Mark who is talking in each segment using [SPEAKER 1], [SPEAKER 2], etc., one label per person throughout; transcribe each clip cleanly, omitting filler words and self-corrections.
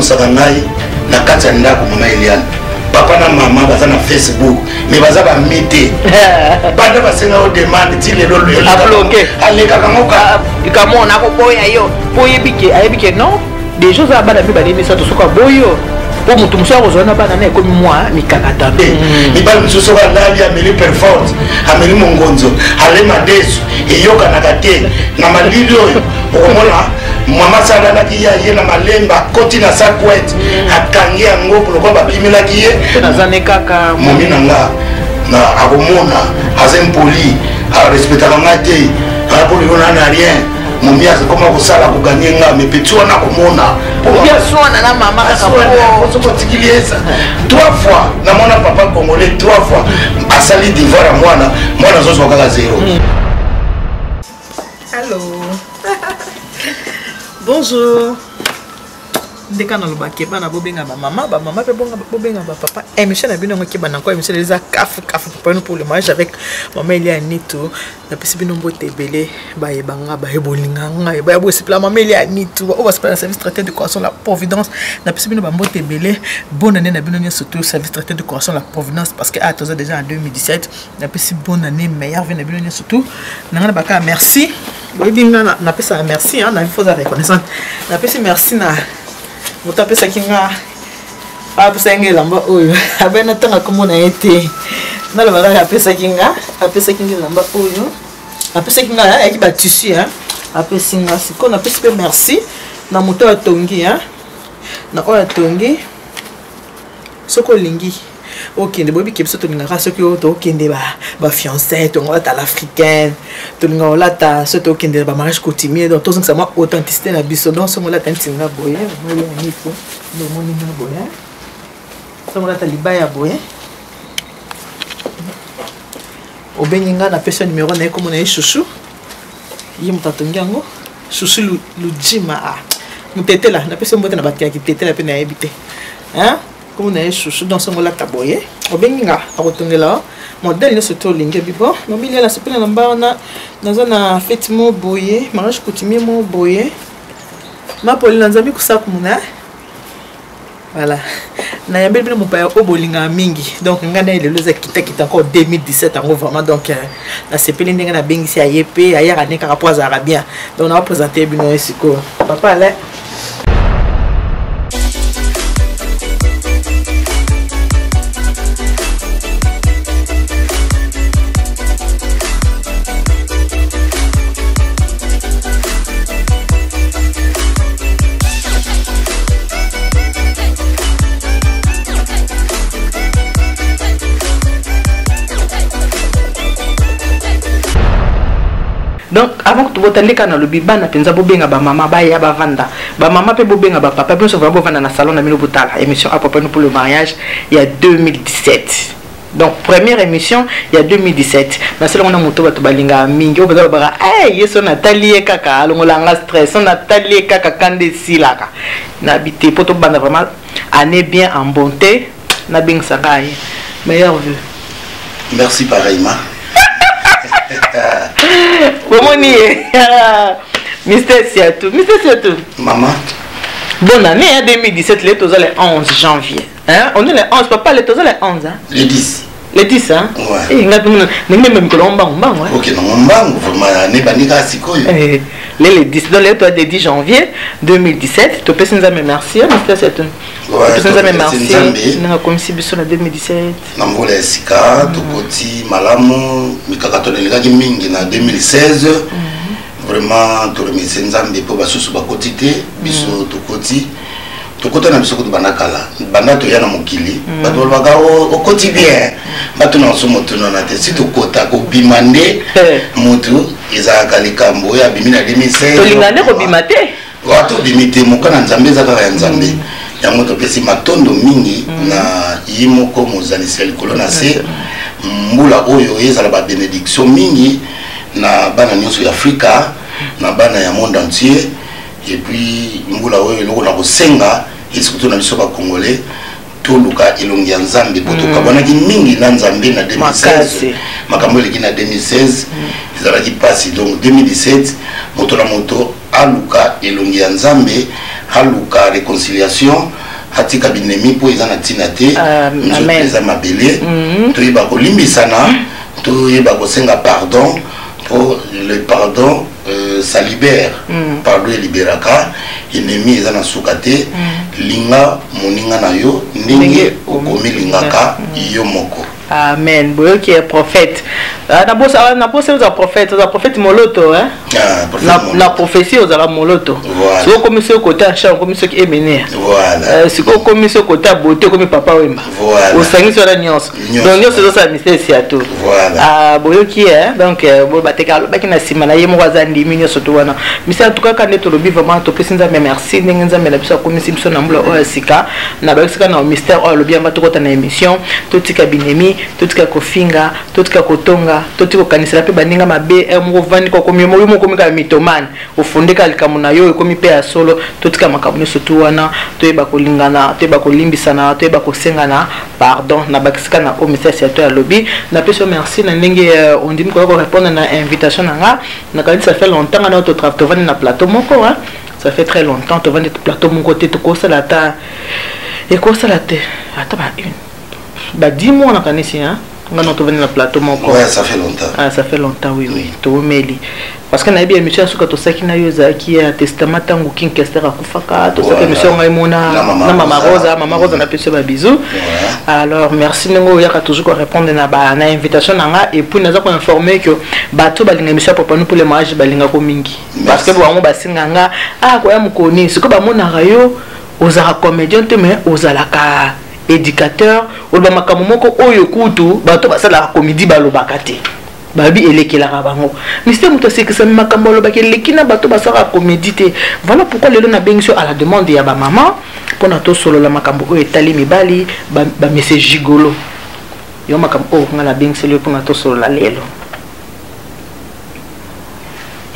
[SPEAKER 1] Ekamusaka ngai na kati ya ndako, mama Eliane, papa na mama baza na Facebook mais baza bami te. Banda basenga yo demande ti lelo alekaka ngo.
[SPEAKER 2] Likambo nakoboya yo mpo oyebi ke ayebi ke non, déjà oza bana mibale, misato. Soki aboyi yo mpo moto mosusu akozwa na bana na ekomi mwa mikakatano.
[SPEAKER 1] Mibali mosusu soki alali, ameli perforte, ameli mongonzo, alema desu, eyokanaka te. Na malili oyo okomona mama sa alalaki ye, aye na malemba, akoti na sa couette, akangi yango lokola bapimelaki ye.
[SPEAKER 2] Nazane kaka.
[SPEAKER 1] Momi na nga na akomona aza impoli, arespectaka ngai te, mpo lelo na na rien. Momi akoma kosala koganye nga, mais petit wana akomona.
[SPEAKER 2] Aswana na mama kaka.
[SPEAKER 1] Soki otikili esa trois fois, namona papa congolais trois fois asali devoir ya mwana, mwana azozwa kaka zero.
[SPEAKER 2] Allo, bonjour. Ndeka nalobaki bana bobenga bamama, bamama mpe bobenga bapapa. Émission na bino yango ekeba nango, émission eza kafu kafu, papa pour le mariage avec mama Elia Nitu. Napesi bino mbote ebele, bayeba nga, baye bolinga ngai, baya bosepela mama Elia Nitu, oyo basepela na service traiteur décoration La Providence. Napesi bino bambote ebele, bonne année na bino nyonso, surtout service traiteur décoration La Providence, parce que ah, toza déjà en 2017. Napesi bonne année, meilleur vœu na bino nyonso surtout na ngai na baka merci. Boyebi nga napesaka merci na vie, foza reconnaissante. Napesi merci na moto apesaki nga, apesaki nga elamba oyo. Abai natanga nkombo na ye te, naloba kaka apesaki nga, apesaki nga elamba oyo, apesaki nga ayaki batissu, apesi nga. Sikoyo napesi mpe merci na moto oyo atongi, na oyo atongi. Soki olingi okende, boyebi ke biso tolingaka soki oyo tokende bafiançailles, tongo olata l'africaine, tolinga olata soki tokende bamariage coutumier, donc tozongisa mwa authenticité na biso. Donc soki olata neti nga boye, omoni omoni nga boye, soki olata libaya boye, obengi nga, napesi yo numero na ye. Komona ye Chouchou, ye moto atongi yango, Chouchou Lujima Mutetela. Napesi yo mbote na bato ya Kitetela mpe nayebi te komona ye Chouchou. Donc songo olata boye, obengi nga, akotongela modèle nyonso to olingi. Ebi bon, mobili ala sepela na mba wana, naza na fête mo boye, mariage coutumier mo boye, mapoli na Nzambe kosaku muna. Voilà, nayambeli bino mopaya oyo bolingaka mingi. Donc ngai na ye lelo eza kitakita encore 2017 yango vraiment. Donc nasepeli ndenge nabengisi aye mpe ayaka ne kaka mpo azalaka bien. Donc naoprésente bino ye sikoyo, papa Alain. Donc avant tobota ndeka, nalobi bana mpenza bobenga bamama, baya bavanda, bamama mpe bobenga bapapa. Bino nyonso bovanda na salon na bino, botala émission à propos pour le mariage ya 2017. Donc première émission ya 2017, nasalango na moto bato balingaka mingi, oyo baza babaka hey, ye so natali ye kaka alongolanga stress, so natali ye kaka kanda esilaka. Nabi te mpo tobanda vraiment année bien en bonté, nabengisaka ye. Meilleur vœu.
[SPEAKER 1] Merci pareillement.
[SPEAKER 2] Bomoni ye, Mister Siatou, Mister Siatou.
[SPEAKER 1] Mama.
[SPEAKER 2] Bonne année, hein, 2017. Le toza le 11 janvier, hein? On est le 11, papa, le toza le 11, hein?
[SPEAKER 1] Le 10.
[SPEAKER 2] Le 10, hein?
[SPEAKER 1] Ouais.
[SPEAKER 2] Eh, nga ndenge meme mikolo mbangu mbangu, hein?
[SPEAKER 1] Ok, nango mbangu vraiment, année bandi kaka sikoyo.
[SPEAKER 2] Eh, le 10, donc le toza le 10 janvier 2017. Topesi Nzambe merci, hein, Mister Siatou. Topesi Nzambe merci ndenge akomisi biso na 2017.
[SPEAKER 1] Na mvula ya sika tokoti malamu. Mikakatano elekaki mingi na 2016. Vraiment toremercie Nzambe mpo basusu bakoti te, biso tokoti. Tokota na biso kutu banda kala, banda toya na mokili. Bato balobaka okoti bien, bato na biso motuna wana te. Si tokota, kobima nde motu ezalaka likambo oyo abimi na 2016.
[SPEAKER 2] Tolinga nde kobima te.
[SPEAKER 1] Ata obimi te, moka na Nzambe eza kaka ya Nzambe. Yango topesi matondo mingi na ye moko mozalisi ya likolo na se. Mbula oyo ezala babénédiction mingi na bana nyonso ya Afrika, na bana ya monde entier. Et puis mbula oyo, eloko na kosenga, surtout na biso bacongolais, toluka elongi ya Nzambe po tokabwanaki mingi na Nzambe na 2016. Makambo eleki na 2016 ezalaki mpasi. Donc 2017, moto na moto aluka elongi ya Nzambe. Aluka réconciliation, atika binemi mpo eza na ntina te. Nzoto eza mabele. Toyeba kolimbisana, toyeba kosenga pardon, mpo le pardon, ça libère. Pardon eliberaka. Ennemi eza na suka te. Linga moninga na yo ndenge okomilingaka yo moko.
[SPEAKER 2] Amen. Boyoki ya prophète. Na bosa oza prophète, oza prophète moloto, hein?
[SPEAKER 1] Ah, prophète.
[SPEAKER 2] Na prophétie ozala moloto.
[SPEAKER 1] Voilà.
[SPEAKER 2] Soki okomi soki côté ya champ, okomi soki Emeneya.
[SPEAKER 1] Voilà.
[SPEAKER 2] Sikoyo okomi soki côté ya beauté, okomi Papa Wemba.
[SPEAKER 1] Voilà.
[SPEAKER 2] Osangisi wana nyonso.
[SPEAKER 1] Nyonso.
[SPEAKER 2] Donc nyonso ezosala mystère ya to.
[SPEAKER 1] Voilà.
[SPEAKER 2] Ah, boyoki, hein? Donc bateka alobaki na nsima na ye moko aza ndimi nyonso to wana mystère. En tout cas, nde tolobi vraiment, topesi Nzambe merci ndenge Nzambe na biso akomisi biso na mbula oyo ya sika. Na bayokisi kaka na mystère oyo alobi yango. Tokota na émission, totika binemi, totika kofinga, totika kotonga, totika kokanisela mpe baninga mabe. Moko ovandi kokomi yo moko, okomi kaka mythomane, ofonde kaka likambo na yo, ekomi mpe ya solo. Totika makambo nyonso tu wana, toyeba kolingana, toyeba kolimbisana, toyeba kosengana pardon. Na bakisika na oyo message ya to alobi. Napesi yo merci na ndenge ondimi koya korépondre na invitation na nga. Nakanisi ça fait longtemps nga na tovandi na plateau moko, hein? Ça fait très longtemps tovandi plateau moko te. Tokosala ata, ekosala te ata ba une ba 10 mois nakanisi, hein? Nga na tovandi na plateau moko.
[SPEAKER 1] Ouais, ça fait longtemps.
[SPEAKER 2] Ah, ça fait longtemps, oui. Toomeli parce que nayebi émission ya suka tosaki na yo ezalaki ya testament, ntango King Kester akufaka. Tosaki émission ngai mona
[SPEAKER 1] Na Mama
[SPEAKER 2] na Mama
[SPEAKER 1] Rosa.
[SPEAKER 2] Rosa. Mama Rosa, napesi yo babisous. Alors merci ndenge oyaka toujours korépondre na invitation na nga. Et puis naza koinforme que bato balinga émission ya Papa nous pour le mariage, balingako mingi parce que bango basinga nga ah koya mokoni. Sikoyo bamonaka yo ozalaka comédien te, mais ozalaka éducateur, oloba makambo moko oyo kutu bato basalaka comédie balobaka te, babi elekelaka bango. Mister moto asekisami, makambo alobaki eleki na bato basalaka comédie te. Voilà pourquoi lelo nabengi so à la demande ya bamama mpona tosolola makambo oyo etali mibali, bamese gigolo. Yo makambo oyo nga nabengiseli yo mpona tosolola lelo.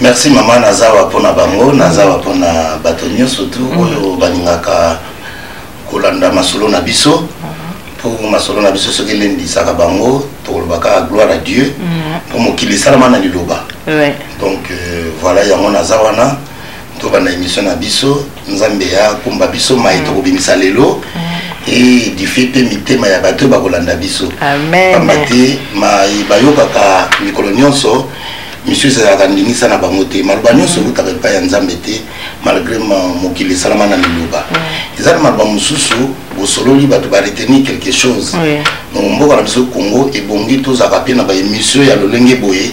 [SPEAKER 1] Merci mama. Naza wa mpona bango, naza wa mpona bato nyonso tu oyo balingaka kolanda masolo na biso, mpo masolo na biso soki elendisaka bango, tokoloba kaka gloire à Dieu, mpo mokili esalama na liloba. Donc voilà, yango naza wana. Tobanda émission na biso. Nzambe akumba biso mai tokobimisa lelo, édifie mpe mitema ya bato oyo bakolanda biso.
[SPEAKER 2] Amen.
[SPEAKER 1] Pamba te mai bayokaka mikolo nyonso misusu ezalaka ndingisa na bango te. Maloba nyonso eutaka epai ya Nzambe te, malgré mokili esalama na liloba. Eza na maloba mosusu bosololi, bato baretenir quelque chose. Donc mboka na biso Congo ebongi tozalaka mpe na baémission ya lolenge boye,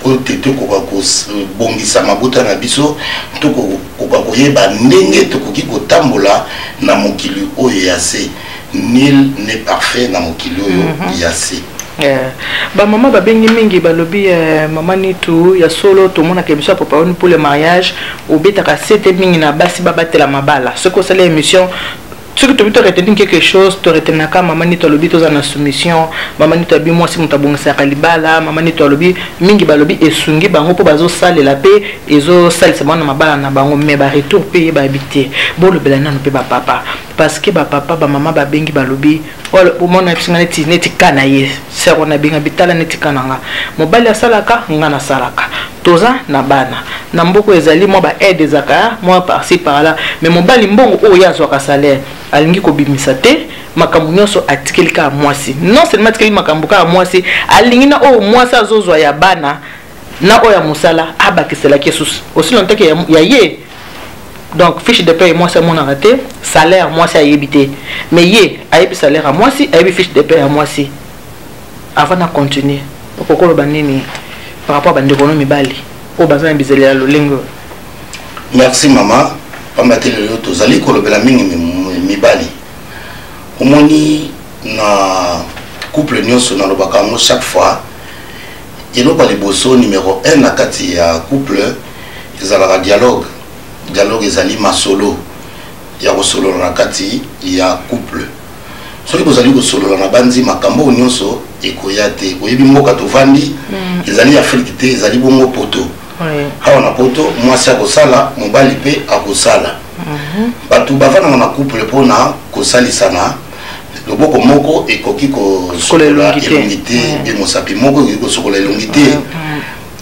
[SPEAKER 1] mpo te tokoka kobongisa mabota na biso, tokoka koyeba ndenge tokoki kotambola na mokili oyo ya se. Nul n'est parfait na mokili oyo ya se.
[SPEAKER 2] Yeah. Bamama babengi mingi, balobi mama Nitu, ya solo tomonaka émission ya Papa Oni pour le mariage, obetaka sete mingi na basi babatela mabala. Soki osali émission, soki tobi toretenir quelque chose, toretenaka mama Nitu alobi toza na soumission. Mama Nitu alobi mwasi moto abongisaka libala. Mama Nitu alobi mingi, balobi esungi bango mpo bazosalela mpe ezosalisa bango na mabala na bango. Mais baretour mpe yebayebi te. Bolobela nano mpe bapapa, parce que bapapa, bamama babengi, balobi omona biso nga neti ka na ye sero nabenga bitala neti ka na nga mobali asalaka, nga nasalaka, toza na bana na mboka, ezali mwa baaide ezalaka mwa par-ci par-là, mais mobali mbongo oyo ye azwaka salaire alingi kobimisa te. Makambo nyonso atikeli kaka mwasi. Non seulement atikeli makambo kaka mwasi, alingi na oyo mwasi azozwa ya bana na oyo ya mosala abakiselaki esusu aussi longtemps que ya ye. Donc fiche de paie mwasi amonaka te, salaire mwasi ayebi te, mais ye ayebi salaire ya mwasi, ayebi fiche de paie ya mwasi. Avant na continuer, okokoloba nini par rapport a bandeko no mibali oyo baza na bizaleli ya lolenge oyo?
[SPEAKER 1] Merci mama. Pamba te lelo tozali kolobela mingi mibali. Omoni, na couple nyonso, nalobaka yango chaque fois, eloko ya liboso, numéro 1 na kati ya couple ezalaka dialogue. Dialogue ezali masolo ya kosolola na kati ya couple. Soki bozali kosolola na bandi, makambo oyo nyonso ekoya te. Oyebi mboka tovandi ezali Afrique te, ezali bongo poto. Awa na poto, mwasi akosala, mobali mpe akosala. Bato bavandaka na couple mpona kosalisana. Loboko moko ekoki kosokola elongi te, mpe mosapi moko ekoki kosokola elongi te.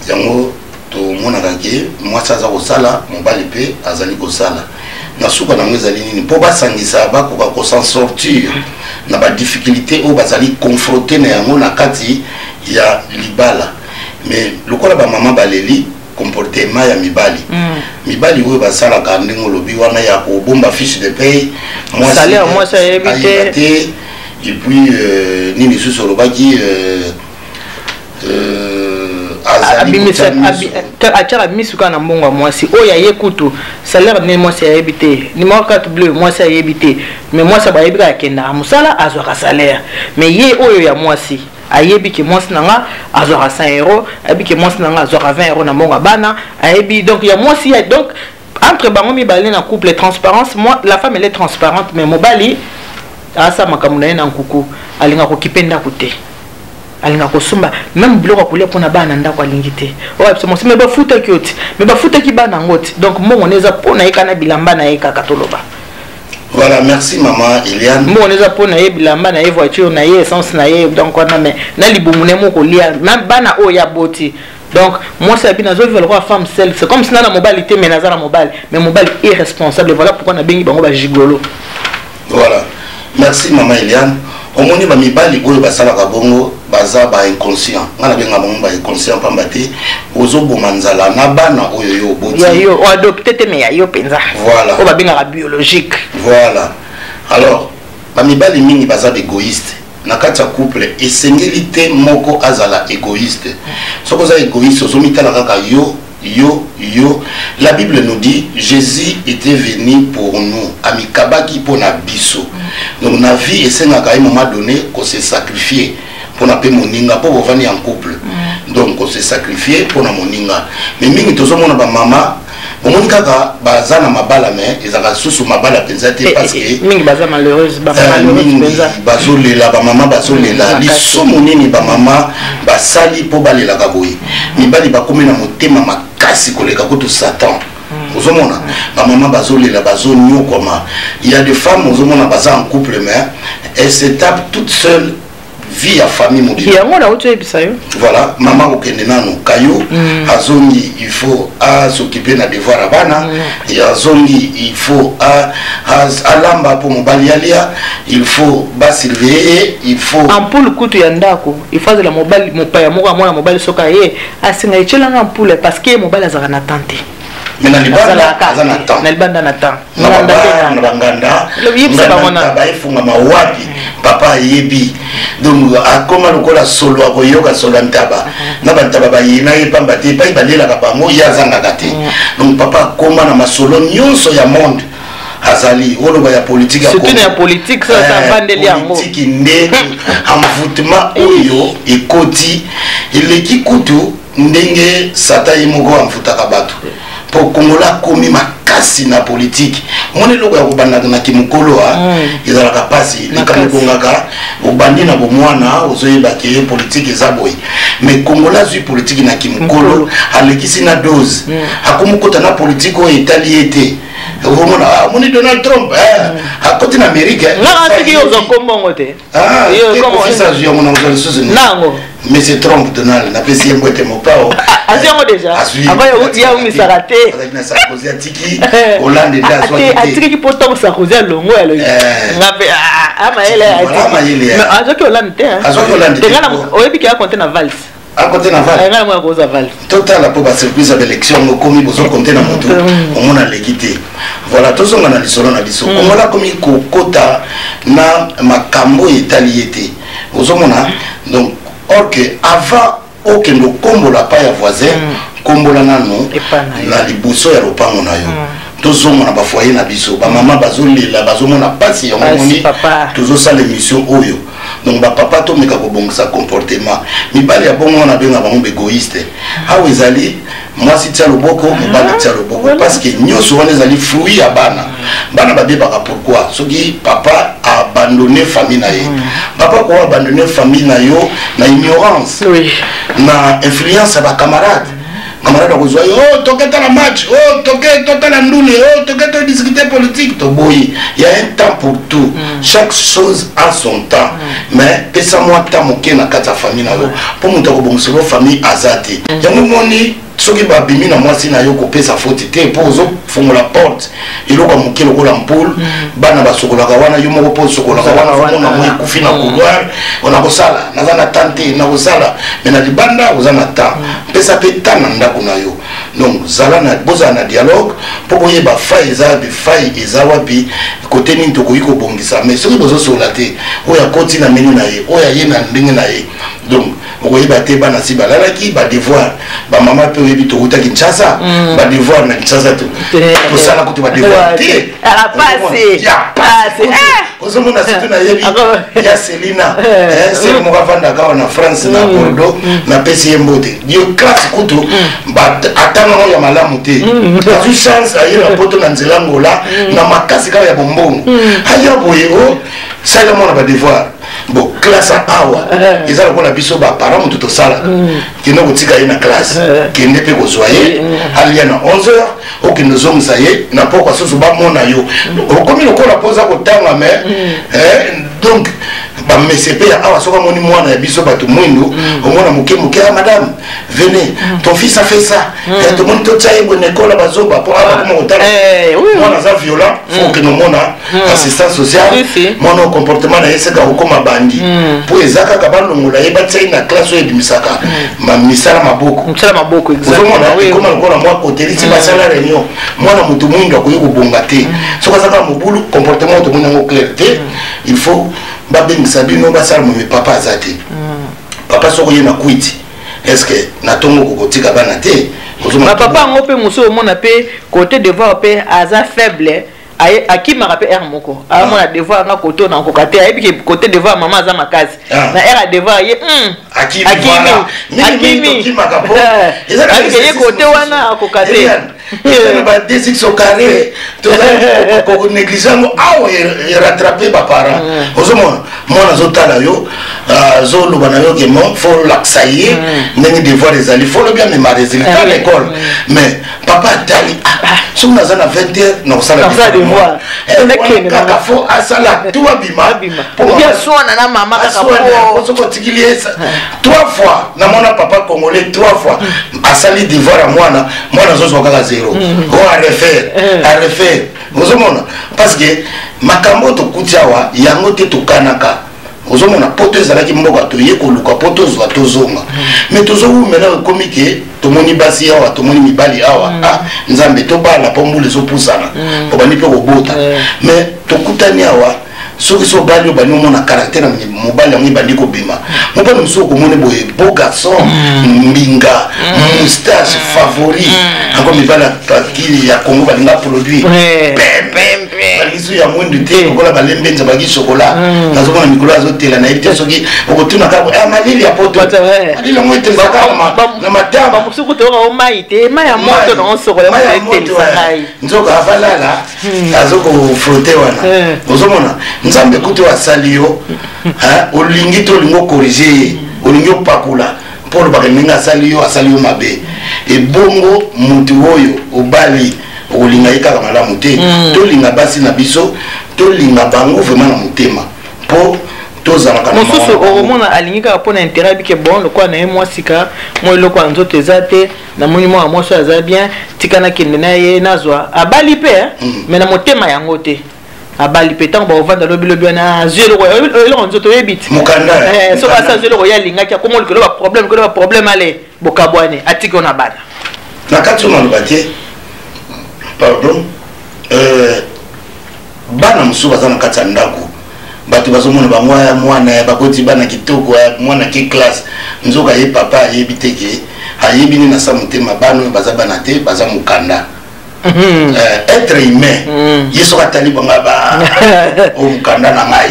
[SPEAKER 1] Yango tomonaka ke mwasi aza kosala, mobali mpe azali kosala. Na suka nango ezali nini? Mpo basangisa, bakoka ko s'en sortir na badifficulté oyo bazali confronté na yango na kati ya libala. Mais lokola bamama baleli comportement ya mibali, mibali oyo basalaka ndenge olobi wana ya kobomba fiche de paye,
[SPEAKER 2] Salaire, mwasi ayebi te.
[SPEAKER 1] Ayeba te. Et puis nini lisusu olobaki? Azali
[SPEAKER 2] abimisa
[SPEAKER 1] kotia miso.
[SPEAKER 2] Atiaka misu kaka na mbongo ya mwasi oyo aye. Kutu salaire nde mwasi ayebi te, numéro carte bleu mwasi ayebi te. Mais mwasi bayebi kaka akendaka mosala, azwaka salaire. Mais ye oyo ya mwasi ayebi ke mwasi na nga azwaka 100 euro, ayebi ke mwasi na nga azwaka 20 euro na mbongo ya bana, ayebi. Donc ya mwasi ya, donc entre bango mibale na couple, transparence. Moi, la femme, elle est transparente, mais mobali asala makambo na ye na nkuku. Alingaka kokipe ndako te, alingaka kosomba même biloko ya kolia mpona bana na ndako alingi te. Oyo biso mwasi, me bafutaki yo te, me bafutaki bana yango te. Donc mbongo ne eza mpo na ye kaka na bilamba na ye kaka, toloba.
[SPEAKER 1] Voilà, merci mama Eliane.
[SPEAKER 2] Mbongo ne eza mpo na ye, bilamba na ye, voiture na ye, essence na ye. Donc wana, me na libumu na ye moko kolia na bana oyo ya boti. Donc mwasi abi nazovivre lokola femme seule, c'est comme si na mobali te, mais naza na mobali, mais mobali irresponsable. Voilà pourquoi nabengi bango bagigolo.
[SPEAKER 1] Voilà, merci mama Eliane. Omoni, bamibali oyo basalaka bongo baza bainconscient. Ngai nabenga bango bainconscient, pamba te ozoboma nzala na bana oyo yo oboti.
[SPEAKER 2] Ya yo, oadopte te, mais ya yo mpenza.
[SPEAKER 1] Voilà.
[SPEAKER 2] Oyo babengaka biologique.
[SPEAKER 1] Voilà. Alors bamibali mingi baza baégoïste na kati ya couple. Esengeli te moko azala égoïste. Soki oza égoïste, ozomitala kaka yo, yo, yo. La Bible nous dit: Jésus était venu pour nous, amikabaki mpona biso. Donc na vie esengaka ye moment donné kose sacrifier mpona mpe moninga, mpo bovandi en couple. Donc kose sacrifier mpona moninga. Mais mingi tozomona bamama, omoni kaka baza na mabala, mais ezalaka susu mabala mpenza te, parce que
[SPEAKER 2] mingi baza malheureuse, bamalheureuse
[SPEAKER 1] mingi
[SPEAKER 2] mpenza.
[SPEAKER 1] Bazolela, bamama bazolela.
[SPEAKER 2] Makasi.
[SPEAKER 1] Lisumu nini bamama basali mpo balelaka boye? Mibali bakomi na motema makasi koleka kutu Satan. Ozomona bamama bazolela, bazonyokwama. Il y a des femmes, ozomona baza en couple, mais elle se tape toute seule vie ya famille mobimba.
[SPEAKER 2] Yango nauti oyebisa yo.
[SPEAKER 1] Voilà, mama kokende nano kayo, azongi, il faut as'occuper na devoir ya bana. Azongi, il faut alamba mpo mobali alia, il faut basurveiller ye, il faut
[SPEAKER 2] Ampoule kutu ya ndako, il faut azela mobali mopaya moko amona mobali. Soki aye, asenga etyelanga ampoule, parce que ye mobali azalaka na temps te.
[SPEAKER 1] Mais na libanda aza na temps.
[SPEAKER 2] Na libanda na temps.
[SPEAKER 1] Na babara, na banganda.
[SPEAKER 2] Yebisa bango na
[SPEAKER 1] baefungama wapi, papa ayebi. Donc akoma lokola solo, akoyoka solo ya ntaba na bantaba bayina ye pamba te, epai balelaka bango, ye azangaka te. Donc papa akoma na masolo nyonso ya monde, azali oloba ya politike.
[SPEAKER 2] Surtout na ya politique, ça, ça avandeli yango.
[SPEAKER 1] Politike nde envoûtement oyo ekoti, eleki kutu ndenge Satan ye moko amfutaka bato, mpo Kongola akomi makasi na politike. Omoni, eloko ya kobanda na kimokolo a ezalaka mpasi. Likambo ebongaka obandi na bomwana, ozoyeba ke politike eza boye. Mais Kongola azwi politike na kimokolo, alekisi na dose, akomi kota na politike oyo etali ye te. Omona, omoni Donald Trump akoti na Amérique.
[SPEAKER 2] Ngaka soki yo ozwa kombongo te.
[SPEAKER 1] Office azwi yango na kozwa lisusu.
[SPEAKER 2] Nango.
[SPEAKER 1] Monsieur Trump Donald, napesi ye mbote, mopao.
[SPEAKER 2] Azwi yango déjà. Avant ya umisaka te.
[SPEAKER 1] Azalaki na Sarkozy, atiki Hollande nde azwaki te.
[SPEAKER 2] Atikaki mpo ntango Sarkozy alongo ya logi nga mpe amayele. Azwaki Hollande te.
[SPEAKER 1] Azwaki Hollande te.
[SPEAKER 2] Oyebi ke akonte na Valls.
[SPEAKER 1] Akote na Valls.
[SPEAKER 2] Ngai namona koza Valls.
[SPEAKER 1] Totala mpo basurprise ya baélection yango okomi bozokonte na motu, omona aleki te. Voilà, tozonga na lisolo na biso. Kongola akomi kokota na makambo oyo etali ye te. Ozomona, donc or que avant okende okombola pa ya voisin, kombola nanu na liboso ya lopango na yo. Tozonga na bafoyer na biso, bamama bazolela, bazomona mpasi. Yango moni tozosala émission oyo. Donc bapapa, tomeka kobongisa comportement. Mibali ya bongo wana, abenga bango baégoïste. Awa ezali mwasi tia loboko, mobali tia loboko, parce que nyonso wana ezali fruit ya bana. Bana babebaka pourquoi? Soki papa abandonne famille na ye. Papa ko abandonne famille na yo na ignorance, na influence ya bacamarade. Camarade akozwa yo: "Oh, toke tala match. Oh, toke totala ndule. Oh, toke todiscute politique." Toboyi. Il y a un temps pour tout. Chaque chose a son temps. Mais pesa mwa temps moke na kati ya famille na yo, mpo moto akobongisela famille aza te. Yango moni. Soki babimi na mwasi na yo, kopesa foti te, mpo ozofongola porte, eloko ya moke lokola mpule. Bana basokolaka wana, yo moko mpo osokolaka wana, omona ngo ekufi na couloir. Nakosala, naza na temps te, nakosala. Mais na libanda oza na temps, mpesa mpe temps na ndako na yo. Donc zala na, bozala na dialogue mpo boyeba faille eza wapi, faille eza wapi, kote nini tokoki kobongisa. Mais soki bozosola te, oyo akoti na ndenge na ye, oyo aye na ndenge na ye, donc okoyeba te. Bana si balalaki, badevoir, bamama mpe oyebi, touta Kinshasa, badevoir na Kinshasa tosala kutu badevoir te. Ozomona, surtout nayebi ya Selina, sele moko avandaka awa na France, na Bordeaux, napesi ye mbote. Yo classe kutu atangango ya malamu te, azwi chance aye na Poto na nzela Ngola na makasi kaka ya bombongo, aya boye, o sala mwana badevoir. Bon, classe awa eza lokola biso baparent, moto tosalaka, kende kotika ye na classe, kende mpe kozwa ye, alia na 11 heures, okende ozongisa ye na pokwa. Susu bamona yo okomi lokola mpo oza kotanga. Mais donc bamese mpe ya awa, soki amoni mwana ya biso bato mwindu, omona moke moke: "Ah madame, venez, ton fils a fait ça." Tomoni totia ye boye na ekola, bazoba mpo awa bakoma kotala mwana aza violent, faut okende omona assistance sociale. Mwana comportement na ye seka kokóma bandi, mpo eza kaka balongola ye, batia ye na classe oyo ebimisaka misala maboko.
[SPEAKER 2] Misala maboko.
[SPEAKER 1] Ozomona, ekóma lokola mwa kotelisi, basala réunion, mwana motu mwindu akoki kobonga te soki aza kaka mobulu, comportement tomoni yango clair te, il faut babengisa bino, basala momi. Papa aza te, papa soki oye na kwiti, est ce que na ntongo kokotika bana te?
[SPEAKER 2] Bapapa yango mpe mosusu, omona mpe côté devoir mpe aza faible, akimaka mpe heure moko, amona devoir nga kote na nkoka te, ayebi ke côté devoir mama aza makasi, na heure ya devoir ye
[SPEAKER 1] akimi,
[SPEAKER 2] akimi, ayebike ye kote wana akoka te.
[SPEAKER 1] Eza na ba 2x au carré, tozali konéglige yango awa, erattrape baparent. Ozomona mwana azotala yo, azoloba na yo ke mo faut olakisa ye ndenge devoir ezali, faut lobi amema résultat à l'école. Mais papa atali, soki naza na 20 heures nakosala kaka, faut asala tu abima.
[SPEAKER 2] Aswana na mama kaka.
[SPEAKER 1] Soki otikili ye trois fois, namona papa congolais, trois fois asali devoir ya mwana, mwana azozwa kaka zéro, o arefaire, arefaire. Ozomona, parce que makambo oyo tokuti awa, yango te tokanaka. Ozomona, Poto ezalaki mboka toye koluka mpo tozwa, tozonga, mais tozowumela, ekomi ke tomoni basi awa, tomoni mibali awa. Ah Nzambe, tobala mpo mbula ezopusana, obandi mpe kobota. Mais tokutani awa, soki so obali, obandi omona caractère ya mobali yango ebandi kobima. Mobali mosusu okomoni boye, beau garçon, mbinga, moustache, favori yango. Mibali ya Congo balinga produit pembe, balingi so ya mwindu te, lokola balembenza baki chocolat. Nazomona mikolo azotela, nayebi te soki okotuna kaka malili ya Poto, malili yango etelisaka na matama.
[SPEAKER 2] Bamosuku toyoka o mai te, mai ya moto nango sokola yango etelisa ngai.
[SPEAKER 1] Nzoka avalala azokofrotte wana. Ozomona, Nzambe kutu asali yo, olingi te, olingi okorige ye, olingi opakola mpo olobaka ndenge asali yo, asali yo mabe. Ebongo motu oyo obali, okolinga ye kaka malamu te? Tolinga basi na biso, tolinga bango vraiment na motema mpo tozalaka.
[SPEAKER 2] Mosusu okomona alingi kaka mpona intérêt, abike bon lokola na ye mwasika mwa eloko ya nzoto eza te, namoni mwana mwasi oyo aza bien, tika nakende na ye, nazwa. Abali mpe, mais na motema yango te. Abali mpe, ntango bakovanda, lobilobi wana azwi eloko, eloko nzoto, oyebi ti soki asi azwi eloko ye alingaki, akoma likolo baproblème, likolo baproblème, ale bokabwane, atiki yo na bana.
[SPEAKER 1] Na kati oyo naloba te, pardon, bana mosusu baza na kati ya ndako, bato bazomona bango ya mwana ya bakoti, bana kitoko, ya mwana ke classe, nzoka ye papa ayebi te ke ayebi nini asa motema. Bana oyo baza bana te, baza mokanda. Être humain, ye soki atali bango ba oyo mokanda na ngai.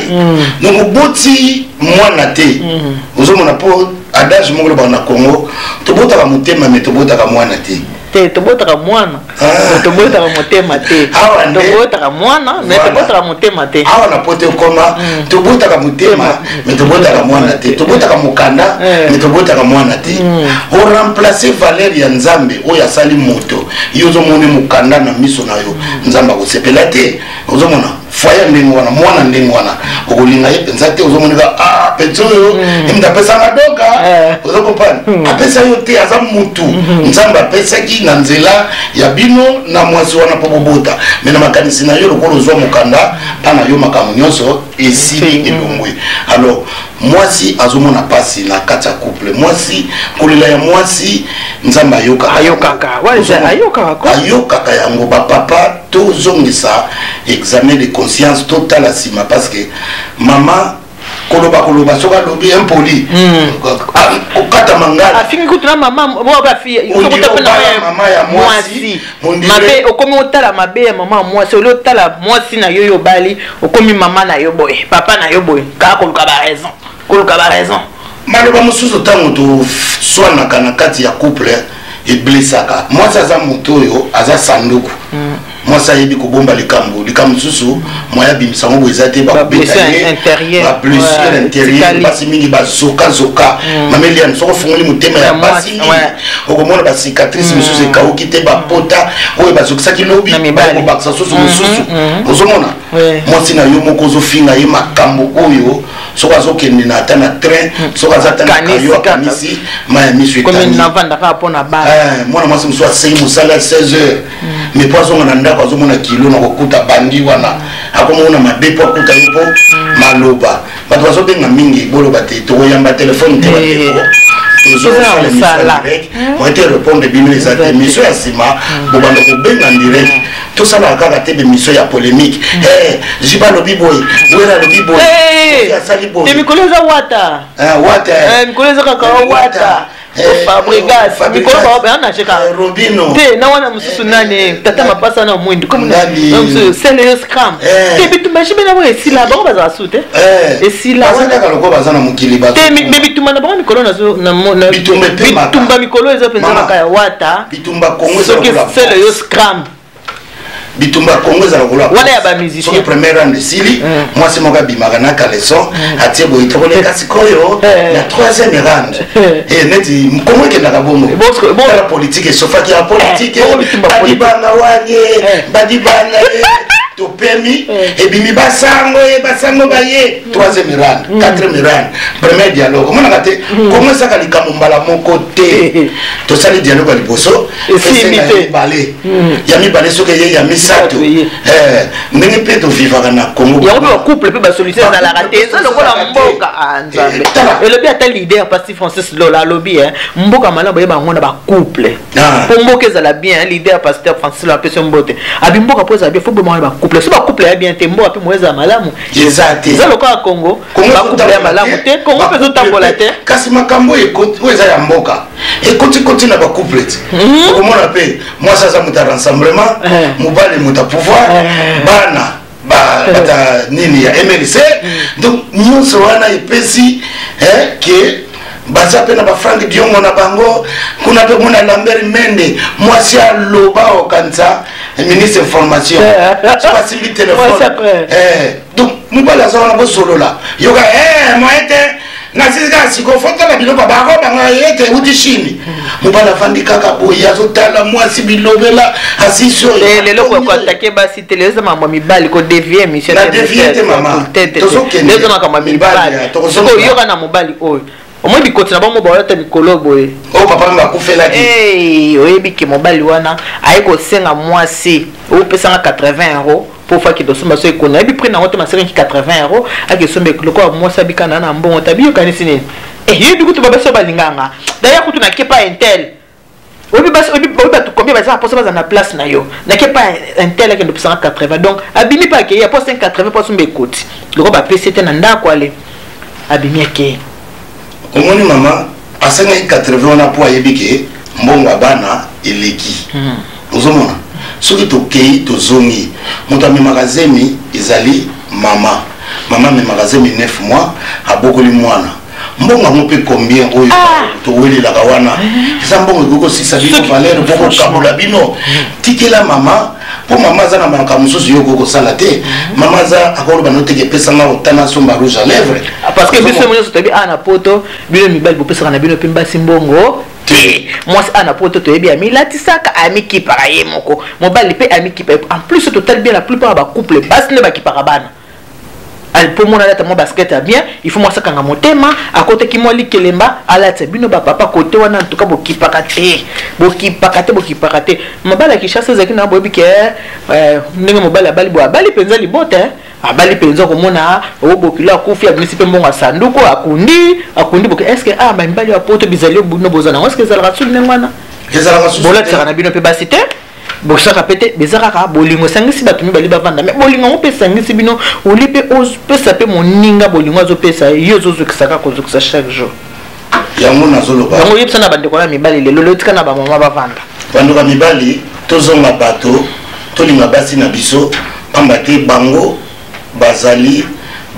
[SPEAKER 1] Donc oboti mwana te. Ozomona, mpo adage moko lobaka na Congo: tobotaka motema, me tobotaka mwana te.
[SPEAKER 2] Te, tobotaka mwana, tobotaka motema te. Tobotaka mwana, mais tobotaka motema te.
[SPEAKER 1] Awa na Poto ekoma tobotaka motema, mais tobotaka mwana te, tobotaka mokanda, mais tobotaka mwana te. Oremplace valeur ya Nzambe oyo asali moto, yo ozomona mokanda na miso na yo, Nzambe akosepela te. Ozomona foyer ndenge wana, mwana ndenge wana. Okolinga ye mpenza te, ozomonika ah petit oyo ye moto apesanga doka. Ozo comprendre, apesa yo te, aza mutu Nzambe apesaki na nzela ya bino na mwasi wana mpo bobota. Mais na makanisi na yo, lokola ozwa mokanda mpa na yo, makambo nyonso esili, elongwe. Alors mwasi azomona mpasi na kati ya couple. Mwasi, kolela ya mwasi, Nzambe ayokaka.
[SPEAKER 2] Ayokaka. Wana ayokaka ko.
[SPEAKER 1] Ayokaka yango. Bapapa, tozongisa examen de conscience, totala nsima, parce que mama koloba koloba, soki alobi impoli, kokata mangala.
[SPEAKER 2] Afingi kutu na mama.
[SPEAKER 1] Mama ya mwasi.
[SPEAKER 2] Mabe, okomi otala mabe ya mama ya mwasi, oli otala mwasi na yo, yo obali, okomi mama na yo boye, papa na yo boye, kaka koluka baraison, koluka baraison.
[SPEAKER 1] Maloba mosusu, ntango toswanaka na kati ya couple, eblesaka mwasi. Aza moto oyo aza sanduku. Mwasi ayebi kobomba likambo. Likambo mosusu, moya abimisa yango boye eza te, bakobeta ye bablessure intérieur. Basi mingi bazokazoka. Mama Eliane, soki ofungoli motema ya basi mingi, okomona bacicatrice mosusu ekauki te, bapota oyo bazokisaki lobi, bakobakisa susu mosusu. Ozomona mwasi na yo moko, ozofinga ye makambo oyo, soki azokende na ata na train, soki aza ata na kayo, akanisi mai ya miso. Mwana mwasi mosusu asengi mosala ya 16 heures, mais mpo azonga na ndako, azomona kilo na kokuta bandi wana, akomona mabe mpo akuta ye, mpo maloba. Bato bazobenga mingi, boloba te, tokoyamba telefone te. Bandeko, tozosala émission direct, moyen te répondre bino eza te. Émission ya nsima, bobanda kobenga direct. Tosalaka kaka te bémission ya polémique. Jiba alobi boye, Wera alobi boye, asali boye.
[SPEAKER 2] Mikolo eza Wata.
[SPEAKER 1] Wata.
[SPEAKER 2] Mikolo eza kaka Wata, Fabregas, mikolo baanage kaka.
[SPEAKER 1] Robino.
[SPEAKER 2] Te, na wana mosusu nani, tata mapasa na mwindu sele yo scram te. Bitumba jibe na boyo esila, bango bazala su te, esila.
[SPEAKER 1] Kaka lokola baza na mokili.
[SPEAKER 2] Te, mais bitumba na bango mikolo, bitumba mikolo eza mpenza kaka ya Wata.
[SPEAKER 1] Bitumba Kongo.
[SPEAKER 2] Soki sele yo scram.
[SPEAKER 1] Bitumba Kongo ezala lokola
[SPEAKER 2] wana ya bamusicien.
[SPEAKER 1] Soki premier round esili, mwasi moko abimaka na caleçon, atie boye, tokoleka sikoyo na troisième round. Neti Kongo ekendaka bongo. Tala politike, esofaki ya politike, badibanga wanye badibanga ye, topemi, ebimi basango ye, basango baye, troisième round, quatrième round, premier dialogue. Omonaka te, Kongo ezaka likambo mbala moko te. Tosali dialogue ya liboso, mibale, ya mibale, soki eye ya misato, ndenge mpe tovivaka na Congo.
[SPEAKER 2] Yango mpe bacouple mpe basolution ezalaka te, eza lokola mboka. Nzambe elobi, ata leader Pasi Francis Lola alobi, mboka malamu bayeba yango na bacouple. Mpo mboka ezala bien, leader pasteur Francis Lola apesi mbote, abi mboka mpo ezala bien, faut bomaka na bacouple. So bacouple ya bien te, mboka mpe mo ezala malamu.
[SPEAKER 1] Eza te.
[SPEAKER 2] Eza lokola Congo, bacouple ya malamu te, Congo mpe ezotambola te.
[SPEAKER 1] Kasi makambo oyo eza ya mboka ekotikoti na bacouple te. Okomona mpe mwasi aza moto ya rassemblement, mobali moto ya pouvoir, bana bata nini ya MLC. Donc nyonso wana epesi ke baza mpe na baFrank Diongo na bango kuna mpe. Mona Lambert Mende, mwasi aloba, okanisa ministre information, so basimbi telefone. Donc mobali aza wana, bosolola, yoka moye te, nasisi kaka sikoyo, fotala biloko bako banga ye ete euti Chine. Mobali afandi kaka boye, azotala mwasi, bilobela, asisi oyo.
[SPEAKER 2] Lelo koatake basi te, lelo eza makambo ya mibali, kodévier émission.
[SPEAKER 1] Na dévier te, mama.
[SPEAKER 2] Tozokende eza makambo ya mibali. Sikoyo yoka na mobali oyo, omoi bikoti na bango baolata mikolo boye.
[SPEAKER 1] Oyo papa bakufelaki.
[SPEAKER 2] Oyebi ke mobali wana aye kosenga mwasi, opesanga 80 euro mpo faki tosomba so ekoni, ayebi prix nango te, masekaki 80 euro, akesomba lokola mwasi abika na mbongo tabi. Yokanisi nini? Yebi kutu babasi oyo balinganga. D'ailleurs kutu nakepa un tel, oyebi basi, oyebi bato combien baza na mposa baza na place na yo. Nakepa un tel, akende opesanga 80. Donc abimi mpe akei apo 5 80 mpo asomba ekoti, lokola bapesi te na ndako, ale abimi akei.
[SPEAKER 1] Omoni, mama asengaki 80 wana mpo ayebi ke mbongo ya bana eleki. Ozomona, soki tokei tozongi, moto amemaka zemi ezali mama. Mama amemaka zemi 9 mois, abokoli mwana. Mbongo yango mpe combien oyo towelelaka wana, eza mbongo ekoki kosisa bino valeur mpo kokabola bino. Tikela mama, mpo mama aza na makambo mosusu yo okoki kosala te. Mama aza akoloba noteke, epesanga otana somba rouge à lèvre.
[SPEAKER 2] Parce que biso nyonso toyebi, awa na poto, bino mibali bopesaka na bino mpe basi mbongo te. Mwasi awa na poto toyebi, amilatisaka, amikipaka ye moko, mobali mpe amikipa. En plus totali bien, la plupart ya bacouple, basi nde bakipaka bana. Mpo mwana alata mwa basket ya bien, il faut mwasi akanga motema, akotaki mwa likelemba alata. Bino bapapa kote wana ntuka bokipaka te, bokipaka te, bokipaka te. Mabala ya Kinshasa ezalaki na boyebi ke ndenge mobali abali boye, abali mpenza libota, abali mpenza komona o bokilo akufi, abimisi mpe mbongo ya sanduku, akundi, akundi boke. Est ce que ah, bamibali ya poto bizali bino boza nango, est ce que ezalaka su ndenge wana?
[SPEAKER 1] Ezalaka susu te.
[SPEAKER 2] Bolatisaka na bino mpe basi te, bosaka mpe te. Eza kaka bolingo esangisi bato mibale bavanda. Me bolingo yango mpe esangisi bino, oli mpe opesa mpe moninga bolingo azopesa yo, ozozokisa kaka kozokisa chaque jour.
[SPEAKER 1] Yango nazoloba.
[SPEAKER 2] Yango oyebisa na bandeko na mibali lelo, lelo tika na bamama bavanda.
[SPEAKER 1] Bandeko ya mibali, tozonga bato, tolinga basi na biso, pamba te bango bazali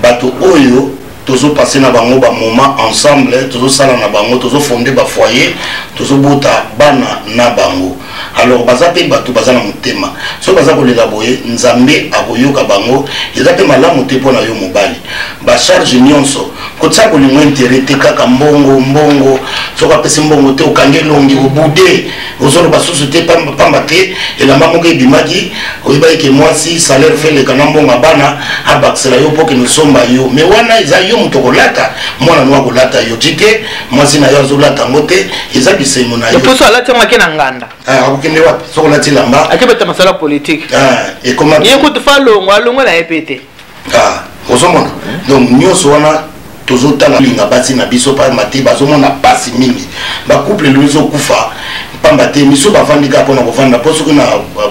[SPEAKER 1] bato oyo tozopase na bango bamoments ensemble, tozosala na bango, tozofonde bafoyer, tozobota bana na bango. Alors baza mpe bato, baza na motema. Soki baza kolela boye, Nzambe akoyoka bango. Eza mpe malamu te mpo na yo mobali bacharge nyonso kotia bolingo intérêt te, kaka mbongo, mbongo. Soki apesi mbongo te, okangi elongi, obude, ozoloba susu te, pamba te elamba moko ebimaki. Oyebaki ke mwasi salaire feleka na mbongo ya bana, abakisela yo mpo kende osomba yo. Mais wana eza yo moto okolata, mwana no akolata yo ti te, mwasi na yo azolata yango te, eza bisengo na yo.
[SPEAKER 2] Poso alati yango, ake na nganda.
[SPEAKER 1] Ah, akokende wapi soki olati elamba?
[SPEAKER 2] Akebeta masala ya politike.
[SPEAKER 1] Ah, ekoma
[SPEAKER 2] ye kutu fa alongwa, alongwa na ye mpe te.
[SPEAKER 1] Ah, ozomona, donc nyonso wana tozotala linga basi na biso, pamba te bazomona pasi mingi. Bacouple lelo ezokufa pamba te miso bavandi kaka mpona kovanda, mpo soki na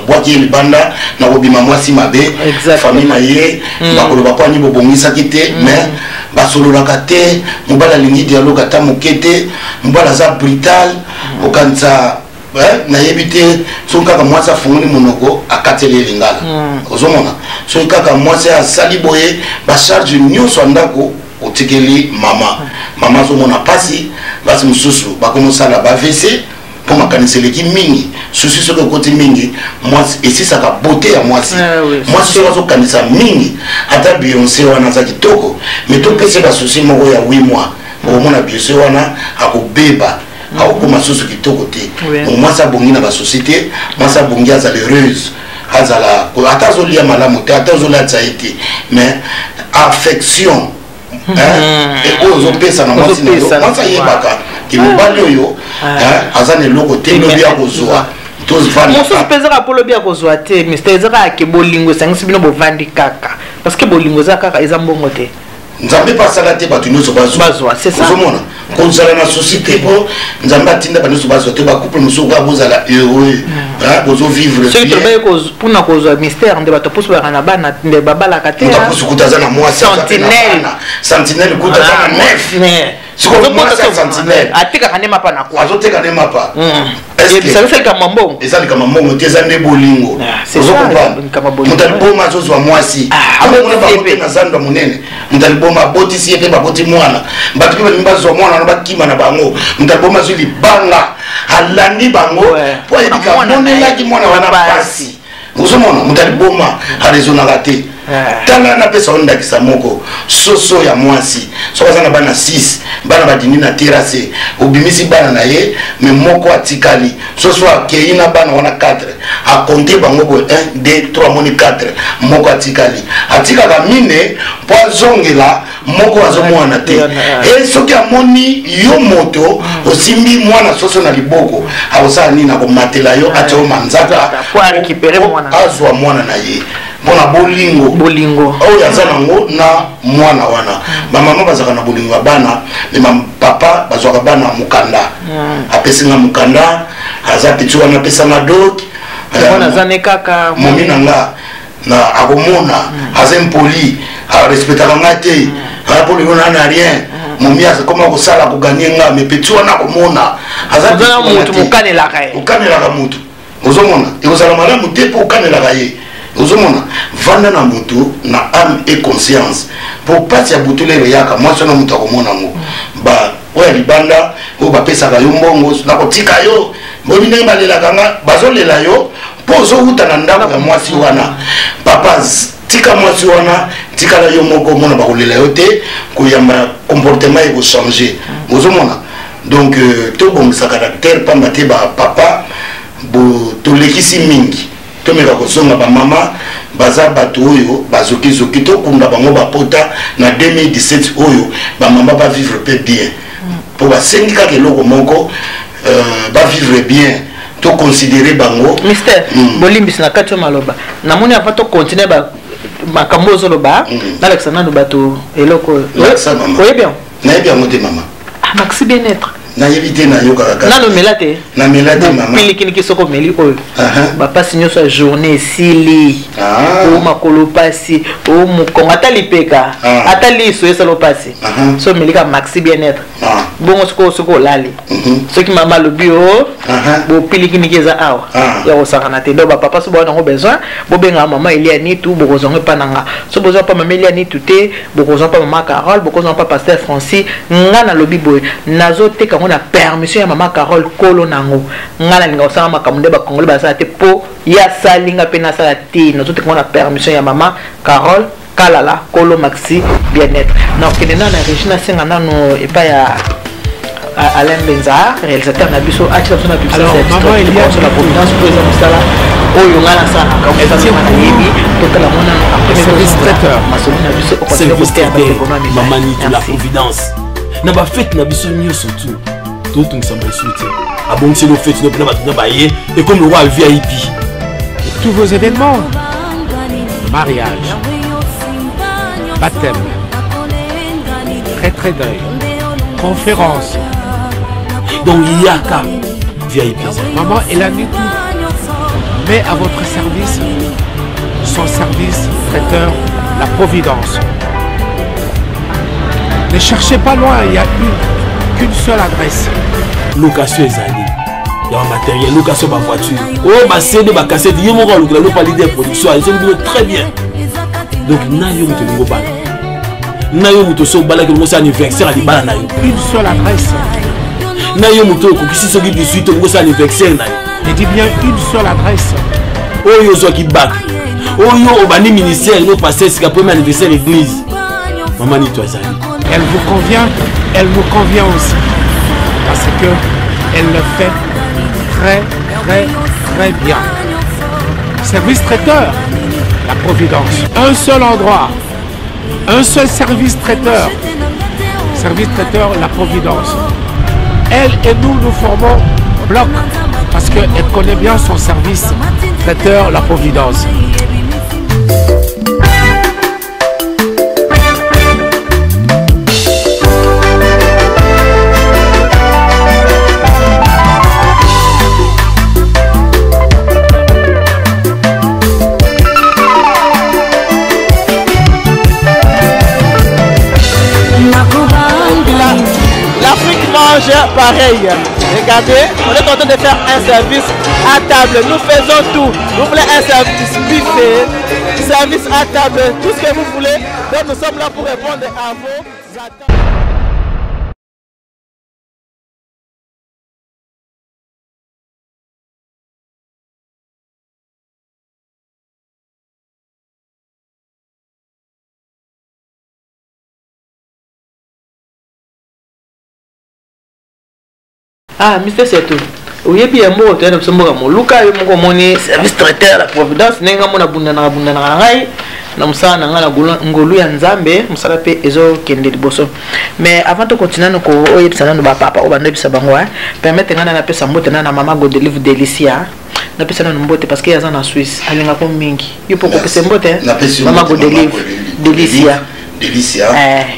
[SPEAKER 1] bwaki ye libanda, na kobima mwasi mabe. Famille na ye bakoloba mpo ani bobongisaki te. Mais basololaka te, mobali alingi dialogue ata moke te, mobali aza brutal. Okanisa nayebi te, soki kaka mwasi afungoli monoko, akateli ye lingala. Ozomona, soki kaka mwasi asali boye, bacharge nyonso ya ndako otikeli mama. Mama azomona mpasi. Basi mosusu bakomosala ba AVC mpo makanisi eleki mingi. Susi soki okoti mingi, mwasi esisaka beauté ya mwasi. Mwasi soki azokanisa mingi, ata Beyoncé wana aza kitoko, mais topesa basusi moko ya 8 mois, okomona Beyoncé wana akobeba, akokoma susu kitoko te. Mwasi abongi na basusi te. Mwasi abongi azala heureuse, azala ata azolia malamu te, ata azolatisa ye te, mais affection oyo ozopesa na mwasi na yo, mwasi ayebaka ke mobali oyo aza na eloko te, lobi akozwa.
[SPEAKER 2] Mosusu mpe ezaka mpo lobi akozwa te. Mister, eza kaka ke bolingo esangisi bino, bovandi kaka parce que bolingo eza kaka, eza mbongo te.
[SPEAKER 1] Nzambe mpe asala te bato nyonso
[SPEAKER 2] bazwa.
[SPEAKER 1] Ozomona, kozala na souci te mpo Nzambe atinda bato nyonso bazwa te. Bacouple mosusu kaka bozala heureux, bozovivre.
[SPEAKER 2] Soki tolobaki mpona kozwa, mystère, nde bato pusu baka na bana nde babalaka te.
[SPEAKER 1] Moto apusu kuta aza na mwasi.
[SPEAKER 2] Sentinelle.
[SPEAKER 1] Sentinelle kuta aza na neuf. Sikoyo mwasi ya sentinelle
[SPEAKER 2] atekaka nde mapa na kwa.
[SPEAKER 1] Azoteka nde mapa.
[SPEAKER 2] Ebisabisa likambo ya mbongo.
[SPEAKER 1] Eza likambo mbongo te, eza nde bolingo. Ozokomprendre, moto aliboma azozwa mwasi amona bango te na zando ya monene. Moto aliboma abotisi ye mpe baboti mwana, bato mpe balingi bazwa mwana wana, bakima na bango. Moto aliboma azwi libanga, alandi bango mpo ayebika amonelaki mwana wana pasi. Ozomona, moto aliboma araisonnaka te. Tala, napesa yo ndakisa moko. Soso ya mwasi soki aza na bana 6, bana badindi na terrasse, obimisi bana na ye, me moko atikali. Soso akei na bana wana 4, akonte bango boye 1, 2, 3, amoni 4, moko atikali. Atikaka mine mpo azongela moko azomwana te. E soki amoni yo moto osimbi mwana soso na liboko, akosala nini? Akomatela yo, atia yo manzaka, azwa mwana na ye mpona bolingo.
[SPEAKER 2] Bolingo.
[SPEAKER 1] Oyo aza nango na mwana wana. Bamama bazalaka na bolingo ya bana, me bapapa bazwaka bana mokanda. Apesi nga mokanda, aza petit wana, apesanga dot.
[SPEAKER 2] Aza ne kaka.
[SPEAKER 1] Momi na nga na akomona aza impoli, arespectaka nga te, mpo lelo na na rien. Momi akoma kosala koganye nga, mais petit wana akomona
[SPEAKER 2] aza mutu mokanelaka ye.
[SPEAKER 1] Okanelaka mutu, ozomona, ekozala malamu te mpo okanelaka ye. Ozomona, vanda na motu na âme et conscience, mpo mpasi ya butu lelo eyaka, mwasi wana moto akomona yango. Ba oyo ya libanda oyo bapesaka yo mbongo, nakotika yo, boyebi ndenge balelaka nga, bazolela yo mpo ozowuta na ndako ya mwasi wana. Papa, tika mwasi wana, tikala yo moko, omona bakolela yo te, koyamba comportement ekochange. Ozomona, donc tobongisa caractère, pamba te bapapa tolekisi mingi. Tomeka kozonga. Bamama baza bato oyo bazokizoki, tokunda bango bapota na 2017 oyo. Bamama bavivre mpe bien, mpo basengi kaka eloko moko, bavivre bien, toconsidérer bango.
[SPEAKER 2] Mister, bolimbisi na kati yo maloba. Namoni avant tocontinue makambo ozoloba, nalakisa nanu bato eloko oyo.
[SPEAKER 1] Lakisa, mama.
[SPEAKER 2] Oyebi yango?
[SPEAKER 1] Nayebi yango te, mama.
[SPEAKER 2] Ah, Maxi Bien-être.
[SPEAKER 1] Nayebi te, nayokaka kaka.
[SPEAKER 2] Nano omela te?
[SPEAKER 1] Namela te, mama.
[SPEAKER 2] Pilikiniki, soki omeli oyo, bapasi nyonso ya journée esili.
[SPEAKER 1] Ah.
[SPEAKER 2] O makolo pasi, o mokongo, ata lipeka, ata liso esala opasi, so omeli kaka Maxi Bien-être. Bongo sikoyo soki olali, soki mama alobi o bopilikiniki eza awa ya kosakana te. Donc bapapa, so bawana yango besoin, bobengaka mama Elia Nitu, bokozwa yango epa na nga. So bozwa mpa mama Elia Nitu te, bokozwa mpa mama Carole, bokozwa mpa pasteur Francis. Nga nalobi boye, nazoteka yango na permission ya mama Carole, kolo nango. Nga nalinga kosala makambo nde bakongole basala te, mpo ye asali nga mpe nasala te. Nazoteka yango na permission ya mama Carole Kalala, kolo Maxi Bien-être. Nakokende nano na régie, nasenga nano epai ya Alain Benza, réalisateur na biso, atia biso na publicité la Providence, mpo eza mosala oyo ngai nasalaka, mosala nayebi. Totala ngo nano.
[SPEAKER 3] Service traiteur.
[SPEAKER 2] Masolo na biso.
[SPEAKER 3] Service traiteur Mama Nitu la Providence. Na bafete na biso nyonso tu, totungisa mosu te. Abongiseli ofete no mpena bato na baye, ekomi lokwa VIP.
[SPEAKER 4] Tous vos événements, mariage, baptême, retrait deuil, conférence.
[SPEAKER 3] Donc yaka, VIP ezali.
[SPEAKER 4] Maman Elani tout met à votre service son service traiteur La Providence. Ne cherchez pas loin, il n'y a qu'une seule adresse.
[SPEAKER 3] Location ezali ya bamatériel, location bavoiture, oyo baCD, bacassette, ye moko alukela lopa leader production ezoli bino très bien. Donc na yo moto olingi obala, na yo moto oso obalaki, olingi osala anniversaire ya libala na yo.
[SPEAKER 4] Une seule adresse.
[SPEAKER 3] Na yo moto okokisi soki 18, olingi osala anniversaire na yo.
[SPEAKER 4] Je dis bien une seule adresse.
[SPEAKER 3] Oyo ozwaki bac, oyo obandi ministère no passe esika, premier anniversaire église, mama Nito azali.
[SPEAKER 4] Elle vous convient, elle nous convient aussi. Parce que elle le fait très, très, très bien. Service traiteur, la Providence. Un seul endroit, un seul service traiteur. Service traiteur, la Providence. Elle et nous, nous formons bloc parce qu'elle connaît bien son service traiteur, la Providence.
[SPEAKER 2] L'Afrique mange pareil. Regardez, on est en train de faire un service à table. Nous faisons tout. Vous voulez un service buffet, service à table, tout ce que vous voulez. Donc nous sommes là pour répondre à vos attentes. Ah, Mr Seto, oyebi ya mboka toya na biso, mboka moluka. Yo moko omoni service traiteur la Providence, ndenge ngambo nabundanaka bundanaka na ngai na mosala na ngai na ngolu ya Nzambe, mosala mpe ezokende liboso. Mais avant tokontinue nano koyebisa nano bapapa oyo bandoyebisa bango, permettre ngai na napesa mbote na mama Godelive Delicia. Napesa nano mbote parce que aza na Suisse, alingako mingi. Yo mpo kopesa mbote mama Godelive Delicia.
[SPEAKER 1] Delicia,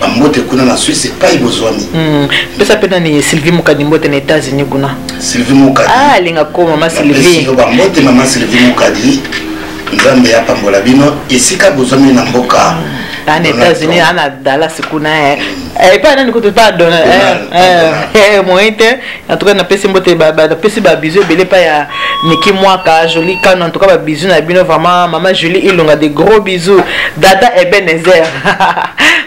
[SPEAKER 1] bambote kuna na Suisse epai bozwami.
[SPEAKER 2] Pesa mpe nani, Sylvie Mokadi, mbote na États-Unis kuna.
[SPEAKER 1] Sylvie Mokadi.
[SPEAKER 2] Ah, alingako mama Sylvie.
[SPEAKER 1] Bambote mama Sylvie Mokadi, Nzambe apambola bino esika bozwami na mboka.
[SPEAKER 2] Ana États-Unis, ana Dallas kuna, epai nani kutu pa Donald moyen te. En tout cas napesi mbote, napesi babisous ebele epai ya Niki Mwaka, Jolie Kano. En tout cas babisous na bino vraiment. Mama Julie Ilunga, de gros bisous. Dada Ebenezer,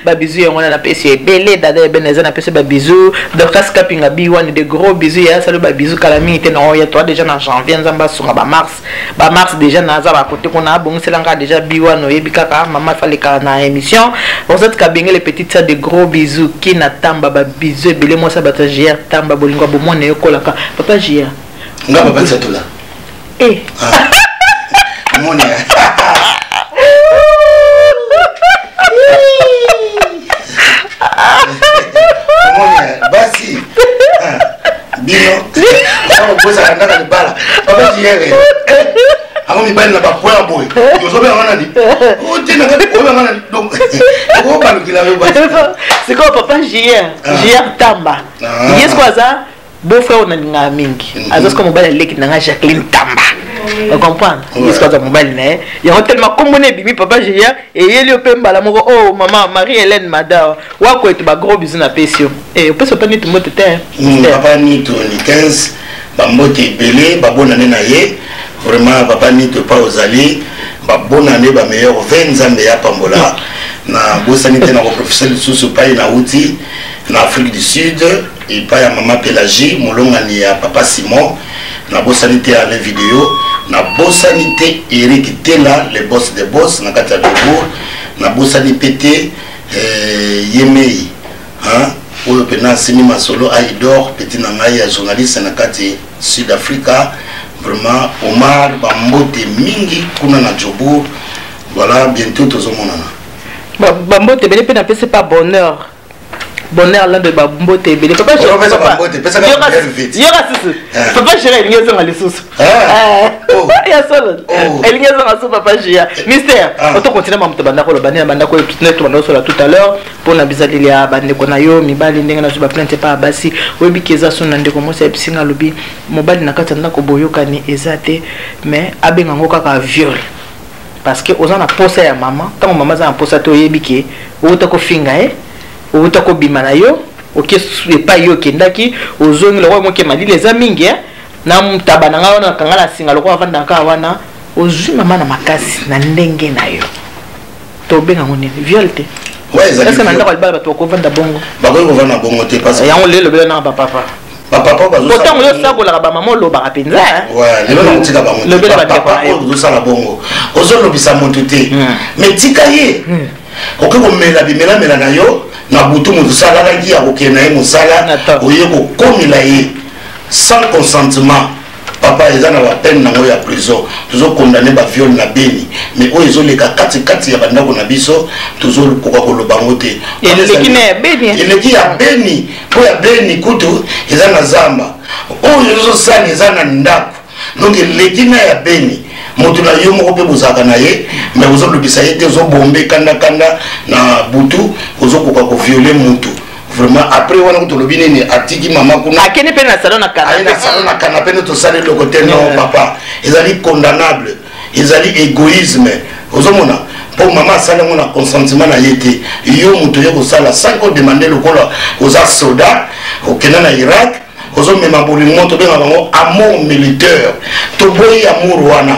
[SPEAKER 2] babisous yango wana napesi ebele. Dada Ebenezer, napesi babisous. Dorcas Kapinga B1, de gros bisous ya salo, babisous. Kala mingi te na oya toa déjà na janvier, Nzambe asunga, bamars, bamars déjà naza bakote kuna, abongiselanga déjà B1. Oyebi kaka mama faleka na émission. Rosette Kabengele, petite ça, de gros bisous. Kina Tamba, babisous ebele. Mwasa bato ya JR Tamba, bolingo ya bomwana eyokolaka. Papa JR.
[SPEAKER 1] Nga papa Tiatola.
[SPEAKER 2] Eh.
[SPEAKER 1] Omoni. Omoni basi bino bozala ndaka libala papa jiyere yango mibali na bapoint ya boye ozobenganga nani otengaoyanga nani donc okobalukila yo
[SPEAKER 2] sikoyo papa jr jr Tamba, ye sikoyo aza beau frère oyo nalingaka mingi. Aza sikoyo mobali aleki na nga Jacqueline Tamba, ocomprendre? Ye sikoyo aza mobali na ye. Yango tellement kombo na ebimi, papa Julien eyeli yo mpe mbala moko. Oh, mama Marie Hélène Madawa Wakwetu, bagros bisous napesi yo. Opesi papa Nitu mbote te?
[SPEAKER 1] Papa Nitu ni 15, bambote ebele, babonane na ye vraiment. Papa Nitu, epa ozali, babonane, bameilleur ve, Nzambe ya pambola. Na bosani te na koprofesseur lisusu epai nauti na Afrique du Sud, epai ya mama Pélagie, molongani ya papa Simon. Nabosani te Alain Video, nabosani te Eric Tela, le boss de boss na kati ya Jobourg. Nabosani mpe te yemei oyo mpena asimi masolo, Aidor, petit na ngai ya journaliste na kati Sud Africa. Vraiment Omar, bambote mingi kuna na Jobourg. Voilà, bientôt tozomonana.
[SPEAKER 2] Bambote ebele mpe napesi pa Bonheur, Bonheur Lando, bambote ebele. Papa, yoka susu, papa Chéri elingi ezonga lisusu ya solo, elingi ezonga su. Papa Gia Mystère, otokontinue mamoto bandako oloba nde na bandako nde tobanda osola tout à l'heure mpona bizaleli ya bandeko na yo mibali, ndenge nazwi baplainte epa ya basi. Oyebiki eza so na ndeko mwasi ayebisinga, alobi mobali na kati ya ndako boyokani eza te, mais abenga yango kaka viol parce que oza na posa ya mama. Ntango mama aza na posa te, oyebi ke outa kofinga ye, outa kobima na yo, oke epai yo okendaki, ozongi lokola moke, malili eza mingi na ntaba na ngai wana, nakanga na singa lokola avandaka kaka wana, ozwi mama na makasi na ndenge na yo, tobenga ngo nini? Viol te? Est-ce na ndako ya libala bato bakovanda bongo?
[SPEAKER 1] Bakoki kovanda bongo te.
[SPEAKER 2] Yango lelo lobela nanga bapapa.
[SPEAKER 1] Bapapa.
[SPEAKER 2] Ntango yo osakolaka bamama, olobaka mpenza.
[SPEAKER 1] Lelo nakotika bango. Papa oyo ozosala bongo, ozolobisa moto te, mais tika ye. Okoki komela bimelamela na yo na butu, moto osalalaki ya kokende na ye mosala, oye kokomela ye sans consentement. Papa, eza na bapeine nango ya prison. Tozokondane baviole na Beni, mais oyo ezoleka katikati ya bandako na biso, tozokoka koloba yango te.
[SPEAKER 2] Eleki
[SPEAKER 1] ya Beni, mpo ya Beni kutu eza na zamba, oyo ezosala eza na ndako. Donc eleki na ya Beni. Moto na yo moko mpe bozalaka na ye, mais ozolobisa ye te, ozobombe kandakanda na butu, ozokoka koviole mutu. Vraiment, après wana ko tolobi nini? Atiki mama kuna.
[SPEAKER 2] Akende mpe na salon na
[SPEAKER 1] canapé. Na salon na canapé nde tosali eloko te. Non papa, ezali condamnable, ezali égoïsme. Ozomona, mpo mama asali yango na consentement na ye te. Yo moto oye kosala sans kodemande, lokola oza soda okenda na Irak, ozomema bolingo tobenga bango amour militaire. Toboyi amour wana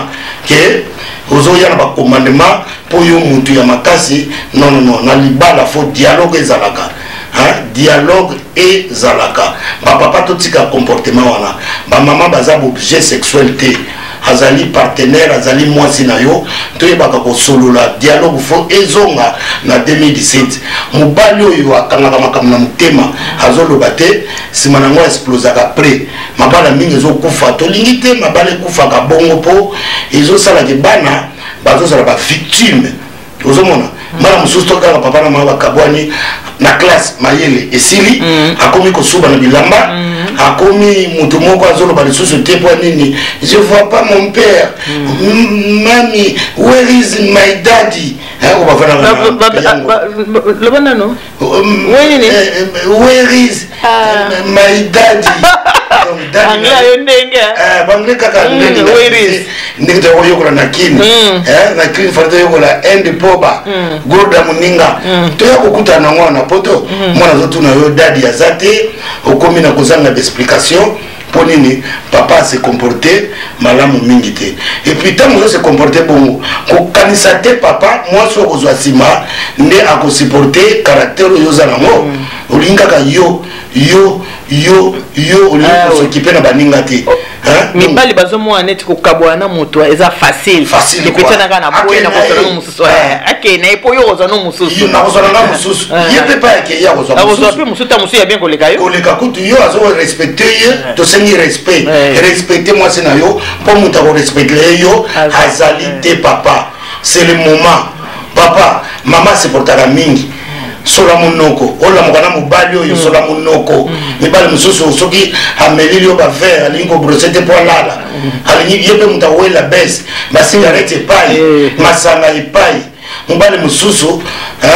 [SPEAKER 1] ke ozoya na bacommandement mpo yo mutu ya makasi. Non, non, non, na libala faut dialogue ezalaka, hein? Dialogue ezalaka. Bapapa, totika comportement wana. Bamama baza baobjet sexuel te, azali partenaire, azali mwasi na yo. Toyebaka kosolola, dialogue faut ezonga na 2017. Mobali oyo akangaka makambo na motema, azoloba te, nsima nango explosaka. Après mabala mingi ezokufa. Tolingi te mabala ekufaka bongo, mpo ezosalaka bana bazozala bavictime. Ozomona, mbala mosusu to kaka papa na mama bakabwani, na classe mayele esili, akomi kosuba na bilamba, akomi motu moko azoloba lisusu te. Mpo nini? "Je vois pas mon père. Mami, where is my daddy?" Oyo bavandaka.
[SPEAKER 2] Loba nano.
[SPEAKER 1] "Where is my daddy?"
[SPEAKER 2] Anglais yo ndenge.
[SPEAKER 1] Banglais kaka ndenge toyokola na Kini. Na Kini fana toyokola inde poba gorda moninga. Toya kokutana nango wana poto, mwana azotuna yo daddy aza te, okomi na kozanga baexplication. Mpo nini? Papa ase comporte malamu mingi te. Et puis ntango ozo se comporte bongo, kokanisa te papa mwasi oyo kozwa nsima nde akosupporte caractère oyo oza nango. Olingi kaka yo, yo, yo, yo, olingi kosokipe na baninga te.
[SPEAKER 2] Mibali bazomona neti kokabwana na moto eza facile.
[SPEAKER 1] Facile.
[SPEAKER 2] Epetana na boye na kozwa no mosusu, akei na ye mpo yo kozwa no mosusu.
[SPEAKER 1] Nakozwa na nga mosusu, ye mpe pa akei akozwa.
[SPEAKER 2] Akozwa mpe mosusu, ta mosusu ya bien koleka yo.
[SPEAKER 1] Koleka kutu yo azorespecte ye. Tosengi respect, respecte mwasi na yo, mpo moto akorespecte yo azali te. Papa, c'est le moment. Papa, mama asupportaka mingi. Sola monoko, olamuka na mobali oyo, sola monoko. Mibali mosusu, soki amelili yo baverre, alingi kobrosser te mpo alala. Alingi ye mpe moto awela bese, basigarete epai, masanga epai. Mobali mosusu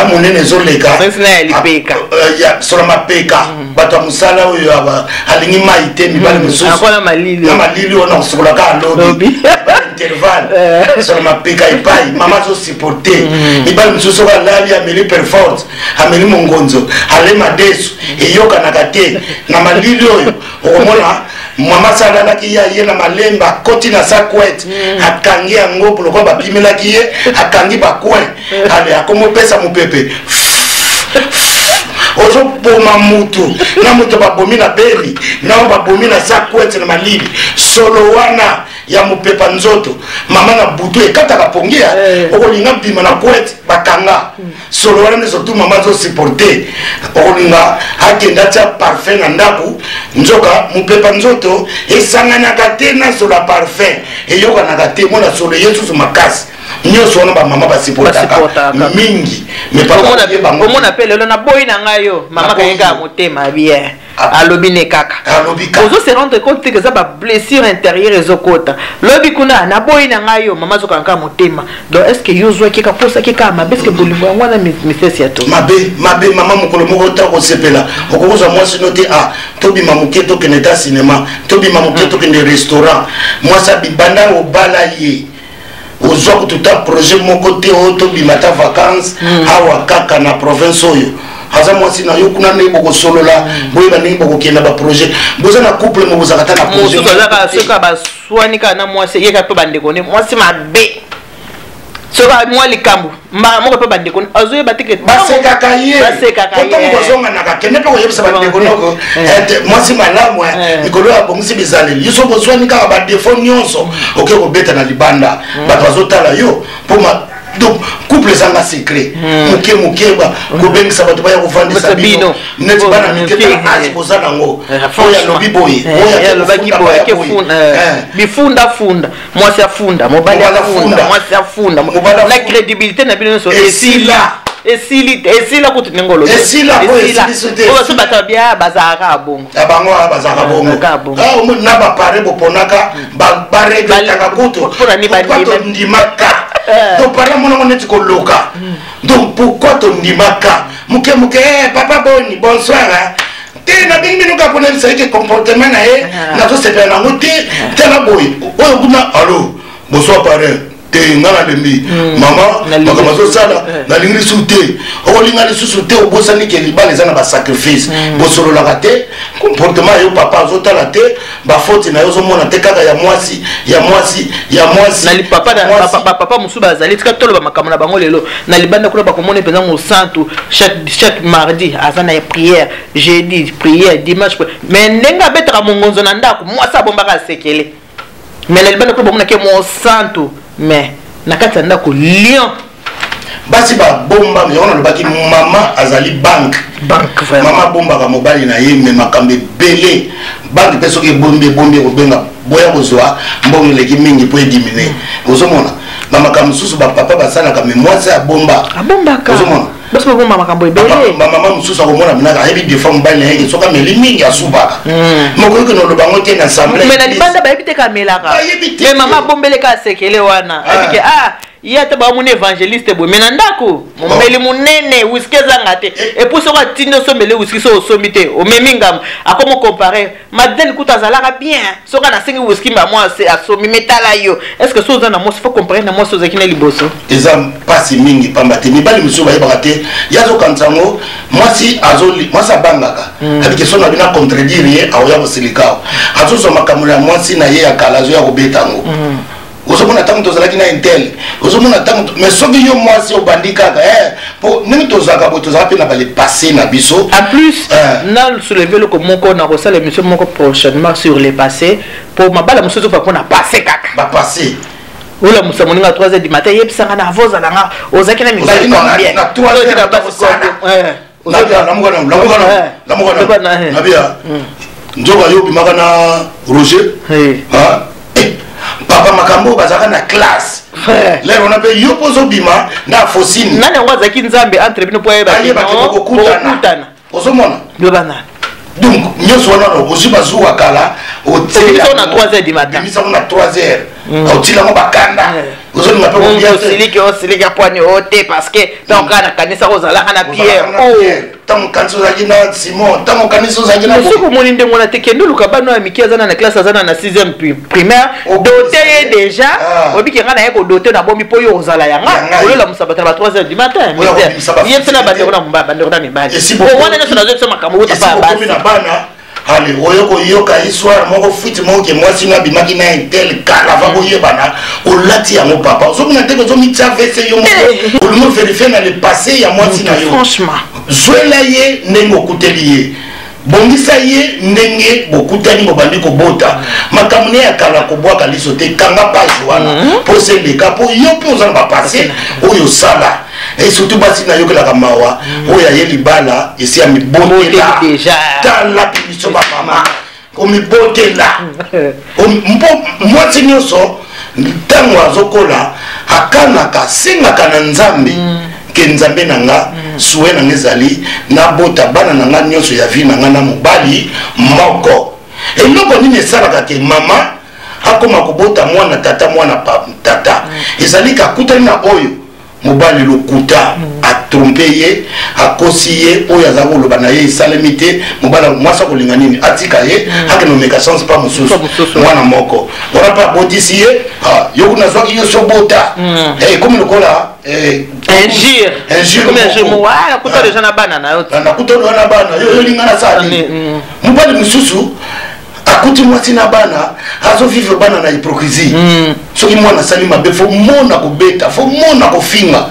[SPEAKER 1] monene ezoleka, sola mapeka. Bato ya mosala oyo alingi mai te. Mibali mosusu na malili oyo na kosukolaka, alobi intervalle, sola mapeka epai, mama azosupporte. Mibali mosusu, soki alali, ameli perforce, ameli mongonzo, ale madesu, eyokanaka te. Na malili oyo, okomona mama sa alalaki ye, aye na malembe, akoti na sa couette, akangi yango lokola bapimelaki ye, akangi bacoin, ale akomopesa mopepe. Ozoboma mutu na moto babomi na beli nao, babomi na sa couette na malili. Solo wana ya mopepa nzoto, mama, na butu ekataka pongi ya okolinga bima na couette, bakanga solo wana nde. Surtout mama azosupporte. Okolinga akende atia parfum na ndako, nzoka mopepa nzoto esanganaka te na solo ya parfum, eyokanaka te. Mona solo ye susu makasi. Nyonso wana bamama basupportaka mingi.
[SPEAKER 2] Omona mpe lelo naboyi na ngai yo, mama kayengaka motema bien, alobi ne kaka. Ozo se rendre compte te eza bablessure intérieure ezokota. Lobi kuna naboyi na ngai yo, mama azokanga kaka motema. Donc est ce que yo ozwaki kaka posaki kaka mabe? Est ce que bolingo yango wana misesi ya to?
[SPEAKER 1] Mabe, mabe, mama. Mokolo moko ta kosepela, okokozwa mwasi no te. A tobima moke, tokende ta cinéma, tobima moke, tokende restaurant. Mwasi abibanda obala ye, ozwa kutu ta projet moko te oyo tobima ta vacance awa kaka na province oyo. Aza mwasi na yo kuna, ndenge bokosolola, boyeba ndenge bokokenda baprojet. Boza na couple mo bozalaka ta na
[SPEAKER 2] projet. Mosusu azaka soki baswani kaka na mwasi, yeka mpe bandeko ne mwasi mabe. Soki mwa likambo, mbala moko mpe bandeko azoyeba te.
[SPEAKER 1] Basekaka ye. Otongo bozonganaka, kende mpe koyebisa bandeko noko mwasi malamu mikolo abongisi bizaleli. Yo so bozwani kaka, badéfauts nyonso oke kobeta na libanda, bato bazotala yo. Mpo donc couple ezanga secret, moke moke kobengisa bato baya kovandisa bino neti bana mike. Tala age boza nango, oyo alobi boye,
[SPEAKER 2] oyo bifundafunda, mwasi afunda, mobali afunda, mwasi afunda, na crédibilité na bino nyonso
[SPEAKER 1] esila.
[SPEAKER 2] Esili, esila kutu ndenge olobi.
[SPEAKER 1] Esila.
[SPEAKER 2] Oyo bato bia bazalaka bongo.
[SPEAKER 1] Bango bazalaka bongo na bapare boponaka, baregretaka kutu. Tondimaka topara monango neti koloka. Donc pourquoi tondimaka moke moke? Papa boni, bonsoir. Te, nabengi bino kaka mpona yebisa eke comportement na ye nazosepela nango te. Tala boye, oyo kuna, allo, bonsoir parrain. Te, nga nalembi mama, makambo azosala nalingi lisusu te. Okolinga lisusu te, obosani ke libala eza na basacrifice. Bosololaka te, comportement yo papa azotala te, bafaute na yo ozomona te, kaka ya mwasi, ya mwasi, ya mwasi.
[SPEAKER 2] Bapapa mosusu bazali, tika toloba makambo na bango lelo na libanda kuna, bakomona mpenza mosantu. Chaque mardi aza na prière, jeudi prière, dimanche. Mais ndenge abetaka mongonzo na ndako, mwasi abombaka asekele. Mais na libanda kuna bamonaki mosantu, mais na kati ya ndako lion.
[SPEAKER 1] Basi babomba yango. Nalobaki mama azali banque.
[SPEAKER 2] Banque.
[SPEAKER 1] Mama abombaka mobali na ye, me makambo ebele. Banque mpe soki ebombi, ebombi, ekobenga boya kozwa mbongo eleki mingi mpo ediminuer. Ozomona bamakambo mosusu bapapa basalaka, me mwasi abomba.
[SPEAKER 2] Abombaka.
[SPEAKER 1] Ozomona.
[SPEAKER 2] Basi babomba makambo ebele.
[SPEAKER 1] Bamama mosusu akomona minaka, ayebi défaut mobali na ye, soki ameli mingi asubaka. Mokoki oloba yango te na assemblée.
[SPEAKER 2] Mais na libanda bayebi te kamelaka.
[SPEAKER 1] Bayebi te.
[SPEAKER 2] Mais mama abombeleka asekele wana, ayebi ke ah, ye ata bamoni évangéliste boye, mais na ndako momeli monene, whisky ezanga te. Et puis soki atindi osombele whisky, so osombi te, omemi ngambo, akomo compare Madeleine kutu azalaka bien. Soki anasengi whisky mba mwa asombi, metala yo. Est ce que so oza na mwasi, faut comparer na mwasi ozalaki na liboso?
[SPEAKER 1] Eza mpasi mingi, pamba te mibali mosusu bayebaka te. Ye azokanisa yango mwasi, mwasi abangaka abike so na bino acontredire ye, aoya kosilika awa. Azozwa makambo ya mwasi na ye ya kala, azoya kobeta yango. Ozomona ntango tozalaki na intel, ozomona ntango. Mais soki yo mwasi obandi kaka mpo ndenge tozalaka boye, tozalaka mpe na bale passé na biso.
[SPEAKER 2] En plus, na soulever eloko moko na kosala émission moko prochainement sur le passé, mpo mabala mosusu ezofa mpona passé kaka.
[SPEAKER 1] Bapassé.
[SPEAKER 2] Olamusa moninga 3 heures du matin, yebisanga na avo ozalanga, ozalaki na mibali combien?
[SPEAKER 1] Na 3 heures lamuka nabia nzoka yo obimaka na Roger, papa. Makambo oyo bazalaka na classe lere wana, mpe yo mpo ozobima na Fosine.
[SPEAKER 2] Nani yango azalaki Nzambe entre bino mpo
[SPEAKER 1] ayebaki bokokutana? Ozomona?
[SPEAKER 2] Lobana.
[SPEAKER 1] Donc nyonso wana ozwi bazuwa kala.
[SPEAKER 2] Otilango na 3 heures du matin.
[SPEAKER 1] Obimisango na 3 heures, otilango bakanda, ozolinga mpe
[SPEAKER 2] kolia. Osiliki, osiliki apwani o te, parce que ntango kaka nakanisaka ozalaka na Pierre.
[SPEAKER 1] Ntango kanisi ozalaki na Simon, ntango kanisi ozalaki na
[SPEAKER 2] Soki omoni ndenge wana te, kende oluka bana ya mike, aza na na classe, aza na 6e primaire, dote ye déjà. Obiki nga na ye kodote na bomi mpo yo ozala yanga ololamusa bato na ba 3 heures du matin. Ye mpe na bandeko na bandeko na mibali wana nyonso nazoyebisa makambo wuta pa ya basi.
[SPEAKER 1] Na bana ale oyo koyoka histoire moko, fuite moko ke mwasi no abimaki na intel kala va koyebana, olati yango papa, ozomona te, ozomitia vese yo moko, olingi ovérifier na le passé ya mwasi na yo.
[SPEAKER 2] Franchement.
[SPEAKER 1] Zwela ye ndenge okuteli ye, bongisa ye ndenge bokutani, bobandi kobota. Makambo ne ya kala, kobwaka liso te, kanga page wana mpo seleka, mpo yo mpe oza na bapassé oyo osala. Et surtout basi, nayokelaka mawa oyo aye libala esi ya mibotela. Tala biso bamama, komibotela, mpo mwasi nyonso ntango azokola akanaka, asengaka na Nzambe ke Nzambe na nga, souhait na nga ezali nabota bana na nga nyonso ya vie na nga na mobali moko. Eloko nini esalaka ke mama akoma kobota mwana tata, mwana tata? Ezali kakutani na oyo mobali lokuta, atromper ye, akosi ye, oyo aza koloba na ye esalemi te. Mobali, mwasi akolinga nini? Atika ye, akende omeka chance pa mosusu. Mwana moko wana mpe abotisi ye, yo kuna azwaki yo so bota, ekomi lokola
[SPEAKER 2] injure. Nakuta deja na bana na yo.
[SPEAKER 1] Nakuta na bana yo, yolinga nasala nini? Mobali mosusu akuti mwasi na bana, azovivre bana na hypocrisie. Soki mwana asali mabe, faut mona kobeta, faut mona kofinga.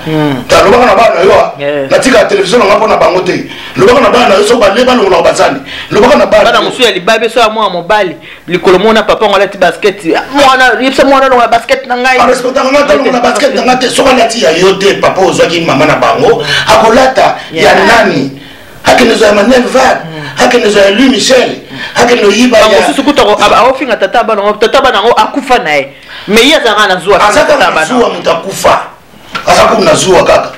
[SPEAKER 1] Alobaka na bana yo: "Natikaka télévision nanga mpo na bango te." Lobaka na bana na yo, so bale balongolaka bazali, lobaka na
[SPEAKER 2] bana mosusu ya libabe. So ya mwana mobali, likolo mona papa ngo alati basket, mwana yebisa mwana longola basket na ngai.
[SPEAKER 1] Arespectaka nga, talongola basket na nga te. Soki alati ya yo te, papa ozwaki mama na bango, akolata ya nani? Akende zwa ya Manel Val, akende zwa ya Louis Michel, akende oyiba.
[SPEAKER 2] Mosusu kuta aofinga tata bana ngo, tata bana yango akufa na ye, mais ye azalaka na zuwa.
[SPEAKER 1] Aza kaka na zuwa, moto akufa aza komi na zuwa kaka.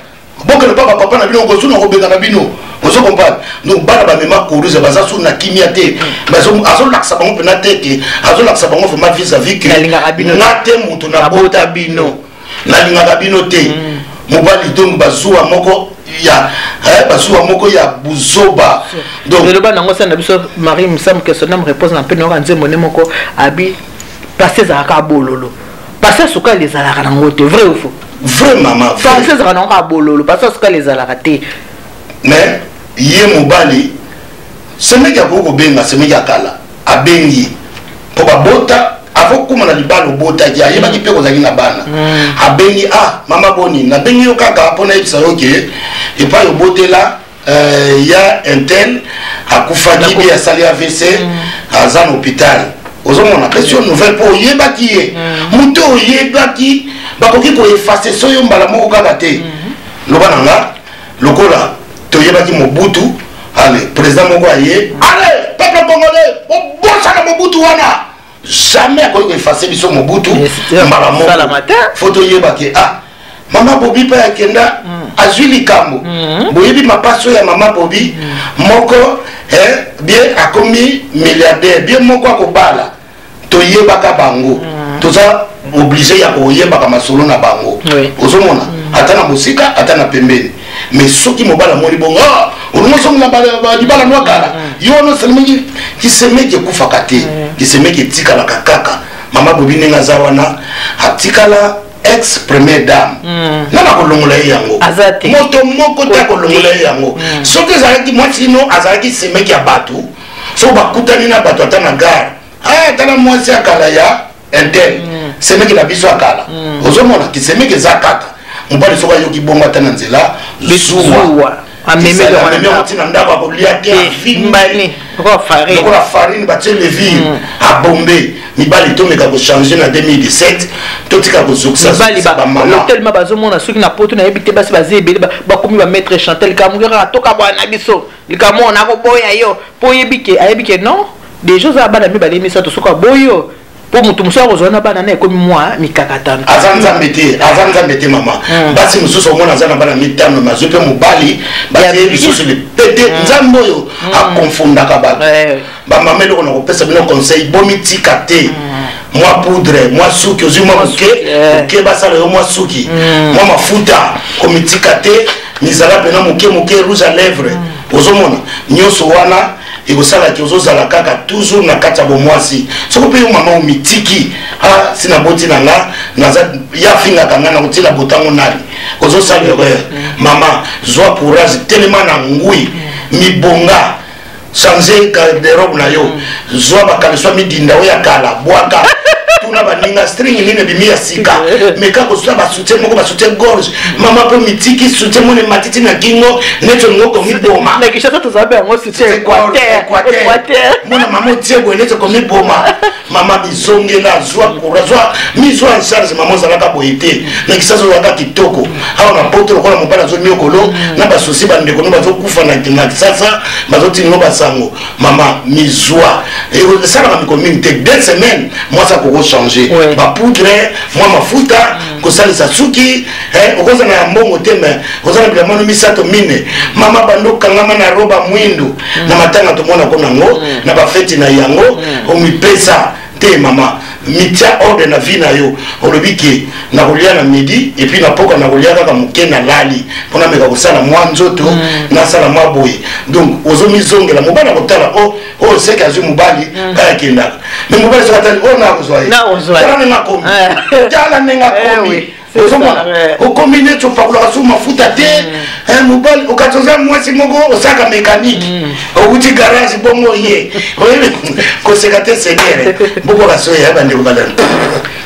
[SPEAKER 1] Bokende mpa bapapa na bino, kozuna kobenga na bino, ozo comprendre? Donc bana bamema kuruze, baza su na kimia te. Azolakisa bango mpena te ke azolakisa bango vraiment vis-à-vis ke nga te moto nabota bino, nalingaka bino te. Mobali donc bazuwa moko ya bazuwa moko ya buzoba.
[SPEAKER 2] Donc eloba nango sala na biso Marie Misamu, que son âme repose na mpe. Nayoka nzembo nde moko abi passé ezalaka bololo, passé sukali ezalaka nango te. Vrai ou faux?
[SPEAKER 1] Vrai, mama.
[SPEAKER 2] Passé ezalaka nango kaka bololo, passé sukali ezalaka te.
[SPEAKER 1] Mais ye mobali, semeki akoki kobenga semeki akala, abengi mpo babota avokuma na libala, obotaki, ayebaki mpe kozalaki na bana. Abengi: "Ah mama, boni, nabengi yo kaka mpo nayebisa yo ke epai obotela, ya intel akufaki, bi asali AVC, aza na hôpital." Ozomona, apesi yo nouvelle mpo oyebaki ye. Moto oyebaki, bakoki koeffacer so yo mbala moko kaka te. Loba na nga, lokola toyebaki Mobutu, ale président moko aye, ale peuple congolais obosana Mobutu wana, jamais akoki koeffacer biso Mobutu mbala moko. Faut toyebake, ah mama Bobi mpe akenda, azwi likambo. Boyebi mapaso ya mama Bobi moko, bien akomi milliardaire, bien moko akobala. Toyebaka bango, toza obligé ya koyebaka masolo na bango. Ozomona, ata na mosika, ata na pembeni. Mais soki mobali amoni bongo, olingo ozongela libala no akala, yo wana osalemeki. Kisemeki ekufaka te, kisemeki etikalaka kaka. Mama Bobi ndenge aza wana, atikala ex première dame. Nana akolongola ye yango? Moto moko te akolongola ye yango. Soki ezalaki mwasi no azalaki semeki ya bato, soki bakutani na bato ata na gare, tala mwasi ya kala ya intel. Semeki na biso ya kala, ozomona kisemeki eza kaka mobali soki ayoki bongo ata na nzela, zuwa.
[SPEAKER 2] Amemi
[SPEAKER 1] yango ntina ndako, akolia te,
[SPEAKER 2] afimbi
[SPEAKER 1] lokola farine batie levure, abombe. Mibali, tomeka kochanger na 2017, totika kozokisa.
[SPEAKER 2] Bamama tellement bazomona soki na poto, nayebi te, basi baza ebele, bakomi bamaître chantel. Likambo kaka tokabwana na biso, likambo nakoboya yo mpo oyebi ke, ayebi ke non, déjà oza bana mibale, misato. Soki aboyi yo mpo moto mosusu akozwa na bana na, ekomi mwa mikakatano.
[SPEAKER 1] Aza Nzambe te, aza Nzambe te, mama. Basi mosusu omona aza na bana mitano, mazwi mpe mobali, batie lisusu lipete. Nzambe oyo akonfundaka bato. Bamama, eloko na kopesa bino conseil, bomitika te. Mwa poudre, mwa suki ozwi mwa moke oke, basala yo mwa suki, mwa mafuta, komitika te. Mizala mpena moke moke, rouge à lèvre, ozomona nyonso wana ekosalaki ozozala kaka toujours na kati ya bomwasi. Soki mpe yo mama omitiki, a si naboti na nga, naza ya afingaka nga, nakotila botango nani, ozosala erreur. Mama, zwa courage, telema na ngwi, mibonga, change garde-robe na yo, zwa bakaleso midinda oyo ya kala, bwaka, tuna baninga string nini ebimi ya sika, meka kozwa basoutien moko, basoutien gorge, mama, mpo mitiki soutien mona ematiti na kingo neti olingo komiboma.
[SPEAKER 2] Na Kinshasa tozala mpe yango, soutien Équateur.
[SPEAKER 1] Mona mama, otie boye neti komiboma. Mama, bizongela, zwa courage, zwa mizwa en charge. Mama, ozalaka boye te na Kisasa, ozalaka kitoko. Awa na poto, lokola mobali azoniokolo na basusi, bandeko no bazokufa na Kisasa, bazotindino basango. Mama, mizwa, esalaka mikolo mingi te, 2 semaines, mwasi akoko changer. Bapoudre, mwa mafuta, kosalisa suki, okozala na mbongo te, mais oza na bilamba no misato, mine. Mama, bando okangama na roba mwindu na matanga, tomonako nango na bafeti na yango, omipesa te. Mama, mitia ordre na vie na yo. Olobi ke nakolia na midi, et puis na poka nakolia kaka moke, nalali mpona meka kosala mwa nzoto, nasala mwa boye. Donc ozomizongela. Mobali akotala o oyo seke azwi mobali kaka akendaka, mais mobali soki atali oyo, nakozwa ye. Tala ndenge akomi, tala ndenge akomi. Ozomona okomi neti opakolaka su mafuta te. Mobali okati oza mwasi moko osalaka mécanique, okuti garage, bongo ye oyebi koseka te. Seigneur, bokoka so ya bandeko balana,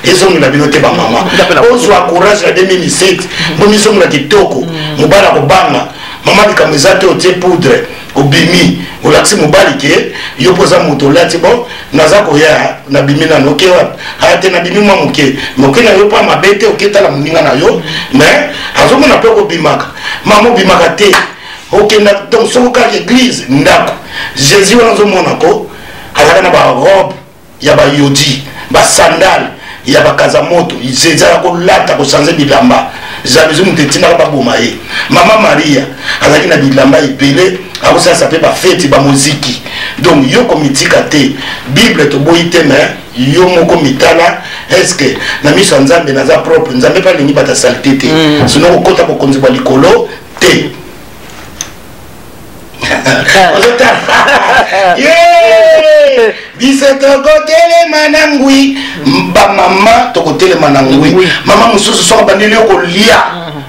[SPEAKER 1] ezongela bino te. Bamama, ozwa courage na 2007, bomizongela kitoko. Mobali akobanga. Mama, likambo eza te, otie poudre, obimi, olakisi mobali ke yo mpo oza moto olati. Bon, naza koya, nabimi nano, oke wapi? Aya te, nabimi mwa moke moke na yo mpo mabe te, oketala moninga na yo, mais azomona mpe kobimaka. Mama, obimaka te, okenda. Donc soko kaka église, ndako. Jésus wana azomona ko azalaka na barobe ya bayodi, basandale ya bakazamoto. Jésus aza kolata, kochanger bilamba. Jalousie moto etindaka baboma ye. Mama Maria azalaki na bilamba ebele, akosalisa mpe bafeti, bamoziki. Donc yo komitika te. Bible toboyi te, mais yo moko mitala: est-ce na miso ya Nzambe naza propre? Nzambe mpe alingi bato saleté te, sinon kokɔta bokonzi bwa likolo te. Ozotala ye, biso tokotelema na ngwi. Bamama, tokotelema na ngwi. Mama mosusu soki abandeli yo kolia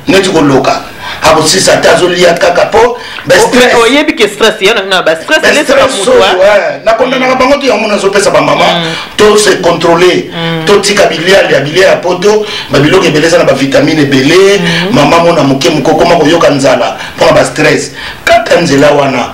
[SPEAKER 1] neti koloka, akosisa te, azolia kaka mpo
[SPEAKER 2] oyebi ke stress ya na bastress.
[SPEAKER 1] Nakondanaka bango te. Yango nazopesa bamama, to se contrôler, totika bilialia, bilia ya poto. Babiloko ebele eza na bavitamine ebele. Mama, mona moke moke okoma koyoka nzala mpona bastress. Kaka nzela wana,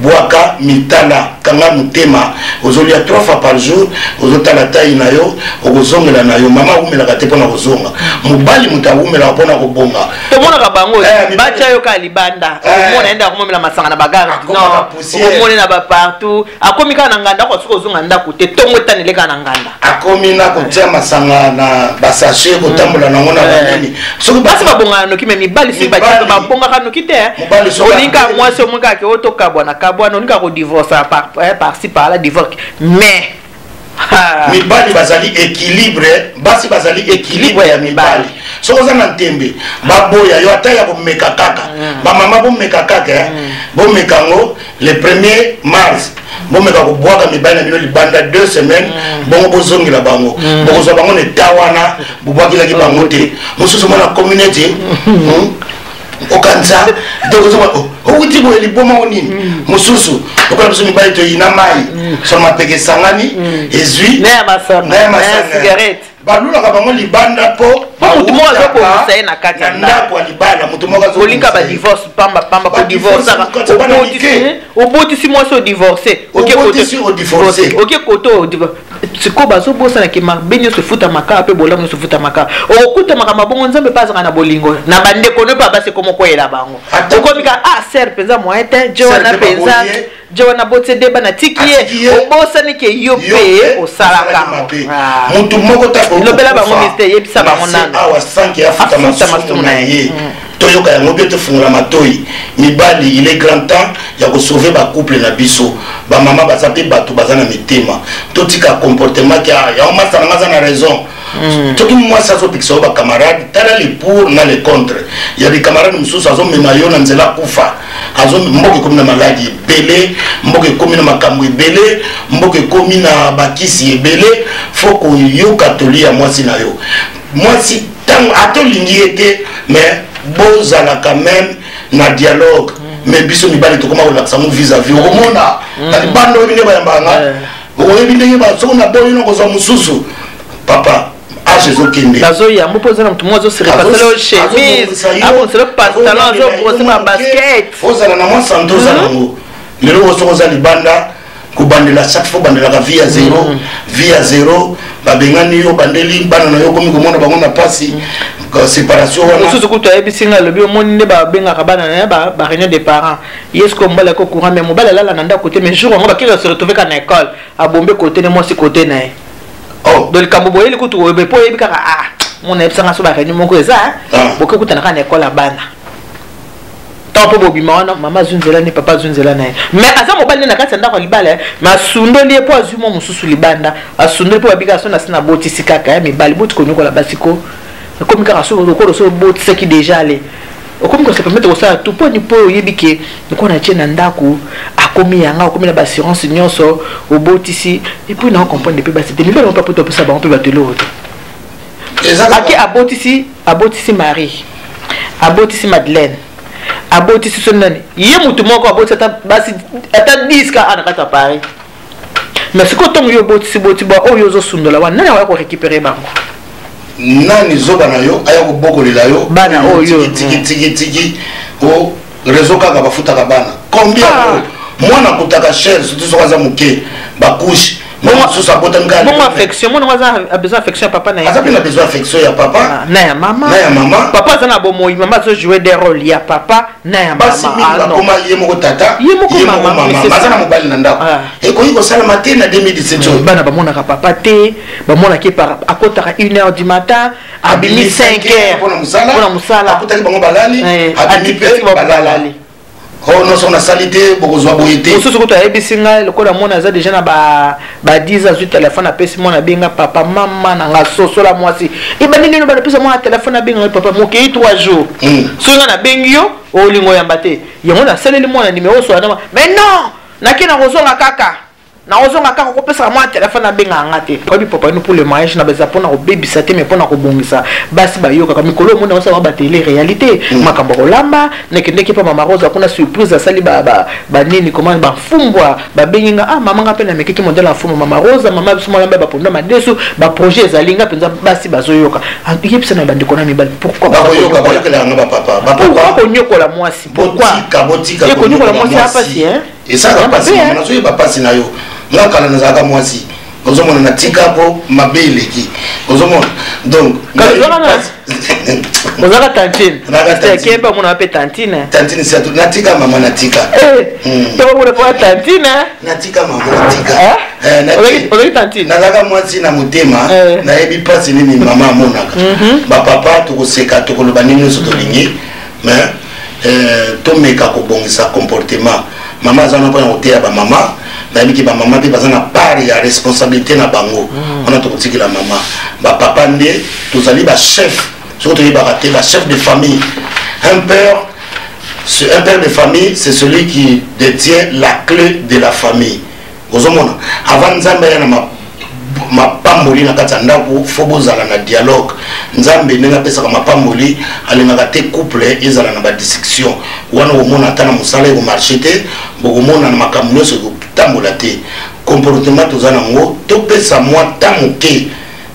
[SPEAKER 1] bwaka mitala, kanga motema, ozolia trois fois par jour, ozotala tai na yo, okozongela na yo. Mama awumelaka te mpona kozonga mobali, moto awumelaka mpona kobonga.
[SPEAKER 2] Tomonaka bango batya yo kaka libanda, omona ende akomomela masanga na bagarde, okomoni na bapartout, akomi kaka na nganda. Akoka soki ozonga ndako te, ntongo etanele kaka na nganda.
[SPEAKER 1] Akomi na kotia masanga na basachet, kotambola nango na banini.
[SPEAKER 2] Soki basi babongaka noki, mais mibali soki batia babongaka noki te. Olinga mwasi, omoni kaka ke oyo tokabwana kabwana, olinga kodivorce par-ci par-là, divorce, mais
[SPEAKER 1] Mibali bazali équilibre, basi bazali équilibre ya mibali. Soki oza na ntembe, baboya yo ata ya komeka kaka. Bamama, bomeka kaka, bomeka yango le 1er mars, bomeka kobwaka mibali na bino libanda 2 semaines, bongo bozongela bango, bokozwa bango na eta wana bobwakelaki bango te. Mosusu mona communauté okanisa, donc ozomona okuti boye liboma o nini. Mosusu lokola biso mibali toyina mai, sono mapeke esangani, ezwi
[SPEAKER 2] na ya masanga.
[SPEAKER 1] Na ya masanga.
[SPEAKER 2] Cigarette.
[SPEAKER 1] Balulaka bango libanda mpo
[SPEAKER 2] motu moko azobongisa ye na kati ya
[SPEAKER 1] ndako ya libala. Motu moko
[SPEAKER 2] olinga badivorce pamba pamba, kodivorcaka, obotisi mwasi, odivorce, oke kote. Sikoyo bazobosanake mabe nyonso efutamaka mpe bolamu nyonso efutamaka. Okokuta makambo bongo, Nzambe mpe azalaka na bolingo na bandeko no mpe abasi ekomokweyela bango. Okomi kaka: "Ah, sœur mpenza moyen te, je wana mpenza, je wana boti de bana, tiki ye." Obosani ke yo mpe osalaka.
[SPEAKER 1] Motu moko.
[SPEAKER 2] Lobela bango, mister, yebisa bango nano.
[SPEAKER 1] Awa sanke afuta masumu na ye. Toyoka yango mpe tofungola matoi. Mibali, il est grand temps ya kosauver bacouple na biso. Bamama baza mpe bato, baza na mitema. Totika comportement ke yango masa nanga aza na raison. Soki mwasi azopekisa yo bacamarade, tala le pour na le contre ya bicamarade mosusu. Azomema yo na nzela kufa. Mboka ekomi na maladi ebele, mboka ekomi na makambo ebele, mboka ekomi na bakisi ebele. Faut koyoka toli ya mwasi na yo. Mwasi, ntango ata olingi ye te, mais bozala quand même na dialogue. Mais biso mibali tokoma kolakisa ngo vis-à-vis. Okomona na libanda, oyebi nde bayambanga, oyebi ndenge soki naboyi na kozwa mosusu. Papa, âge ezokende.
[SPEAKER 2] Bazoyamba mpo oza na motu moko azosirepasela yo chemise, abongisela pantalon, azobrose ba basket.
[SPEAKER 1] Ozala na mwa santé, oza nango lelo. Soki oza libanda, kobandela chaque fois, obandelaka vie ya zéro, vie ya zéro. Babengani yo, bandeli bana na yo, okomi komona bango na mpasi, séparation wana.
[SPEAKER 2] Mosusu kutu ayebisi nga, alobi: "Omoni nde babengaka bana na ye baréunion des parents." Ye sikoyo mobali ako courant, mais mobali alala na ndako te. Mais jour yango bakeka se retrouve kaka na école, abombe kote ne, mwasi kote na ye. Donc likambo boyeli kutu oyo mpo oyebi kaka: "Ah, mona yebisanga so baréunion moko eza." Boke kutana kaka na école ya bana. Ntango mpo bobima wana, mama azwi nzela ne, papa azwi nzela na ye. Mais aza mobali nde na kati ya ndako ya libala, mais asundoli ye mpo azwi mwa mosusu libanda. Asundoli mpo babika so na se na botisi kaka ya mibali. Boti konyokola basi ko ekomi kaka so lokolo so obotisaki déjà, ale okomi kose permettre kosala tout mponi mpo oyebi ke lokola na tie na ndako akomi yanga, okomi na baassurance nyonso, obotisi. Et puis na ocomprendre mpe basi te, mibali mpe apo topesa bango mpe bato eloko te. Ake abotisi, abotisi Marie, abotisi Madeleine, abotisi so nani, ye motu moko abotisi ata basi ata 10 ka na kati ya Paris. Mais sikoyo ntongo yo obotisi, boti ba oyo ozosundola wana, nani akoya korécupérer bango?
[SPEAKER 1] Nani zoba na yo aya kobokolela yo
[SPEAKER 2] bana oyo?
[SPEAKER 1] Tiki tiki tiki o réseau kaka bafutaka bana combien? Mwana akutaka cher, surtout soki aza moke, bacouche. Mosusu abotami
[SPEAKER 2] kaka. Bongo affection, mwana aza besoin affection ya papa na ye.
[SPEAKER 1] Aza mpe na besoin affection ya papa.
[SPEAKER 2] Na ya mama.
[SPEAKER 1] Na ya mama.
[SPEAKER 2] Papa aza na bomoi, mama azojouer des rôles ya papa na ya
[SPEAKER 1] mama. Basi mingi bakoma ye moko tata,
[SPEAKER 2] ye moko mama.
[SPEAKER 1] Baza na mobali na ndako, ekoki kosalama te na 2017 oyo.
[SPEAKER 2] Bana bamonaka papa te, bamonaki akotaka 1 heure du matin, abimi 5 heures.
[SPEAKER 1] Mpona mosala.
[SPEAKER 2] Mpona mosala.
[SPEAKER 1] Akutaki bango balali, abimi mpe balali. Oh, nyonso nasali te, bokozwa boye te.
[SPEAKER 2] Mosusu kutu ayebisi ngai, lokola mwana aza déjà na ba 10, azwi telefone, apesi mwana: "Abenga papa." Mama na nga, sosola mwasi ebandi nini? Banapesa mwana telefone, abenga papa mokei 3 jours. Soki ngai nabengi yo, olingo oyamba te. Yango nasaleli mwana nimero soana. Mais non, nake na kozonga kaka, nakozonga kaka kopesaka mwana telefone, abengaka nga te. Oyebi, papa ino pour le mariage na baza mpona kobebisa te, mais mpona kobongisa. Basi bayokaka mikolo, omoni osala batélé réalité, makambo ya kolamba. Nakendeki mpa mama Rosa kuna, surprise, asali banini, comment, bafumbwa. Babengi nga: "Ah mama, nga mpe namekeki modèle ya fumbwa mama Rosa." Mama biso molamba baponda madesu, baprojet ezali nga mpenza. Basi bazoyoka, yebisa na bandeko na mibali, pourquoi konyokola mwasi?
[SPEAKER 1] Pourquoi
[SPEAKER 2] konyokola mwasi? Apasi.
[SPEAKER 1] Esalaka mpasi. Nazoyeba mpasi na yo. Nga kala nazalaka mwasi, ozomona, natika mpo mabe eleki, ozomona. Donc
[SPEAKER 2] Ozalaka tantine kempe, omona mpe tantine.
[SPEAKER 1] Tantine surtout, natika mama, natika.
[SPEAKER 2] Omona mpo tantine.
[SPEAKER 1] Natika mama, natika.
[SPEAKER 2] Ozalaki tantine.
[SPEAKER 1] Nazalaka mwasi na motema. Nayebi mpasi nini mama amonaka. Bapapa, tokoseka, tokoloba nini nyonso tolingi, mais tomeka kobongisa comportement. Mama aza wana mpona koteya bamama. Nayebiki bamama mpe baza na part ya responsabilité na bango wana. Tokotikela mama. Bapapa nde tozali bachef, soki toyebaka te, bachef de famille. Un père de famille, c'est celui qui détient la clé de la famille. Ozomona, avant Nzambe aya na mapamboli na kati ya ndako, faut bozala na dialogue. Nzambe ndenge apesaka mapamboli, alingaka te couple ezala na badiscussion wana. Okomona ata na mosala ekomarcher te, bokomona na makambo nyonso ekotambola te. Comportement toza nango, topesa mwa ta moke.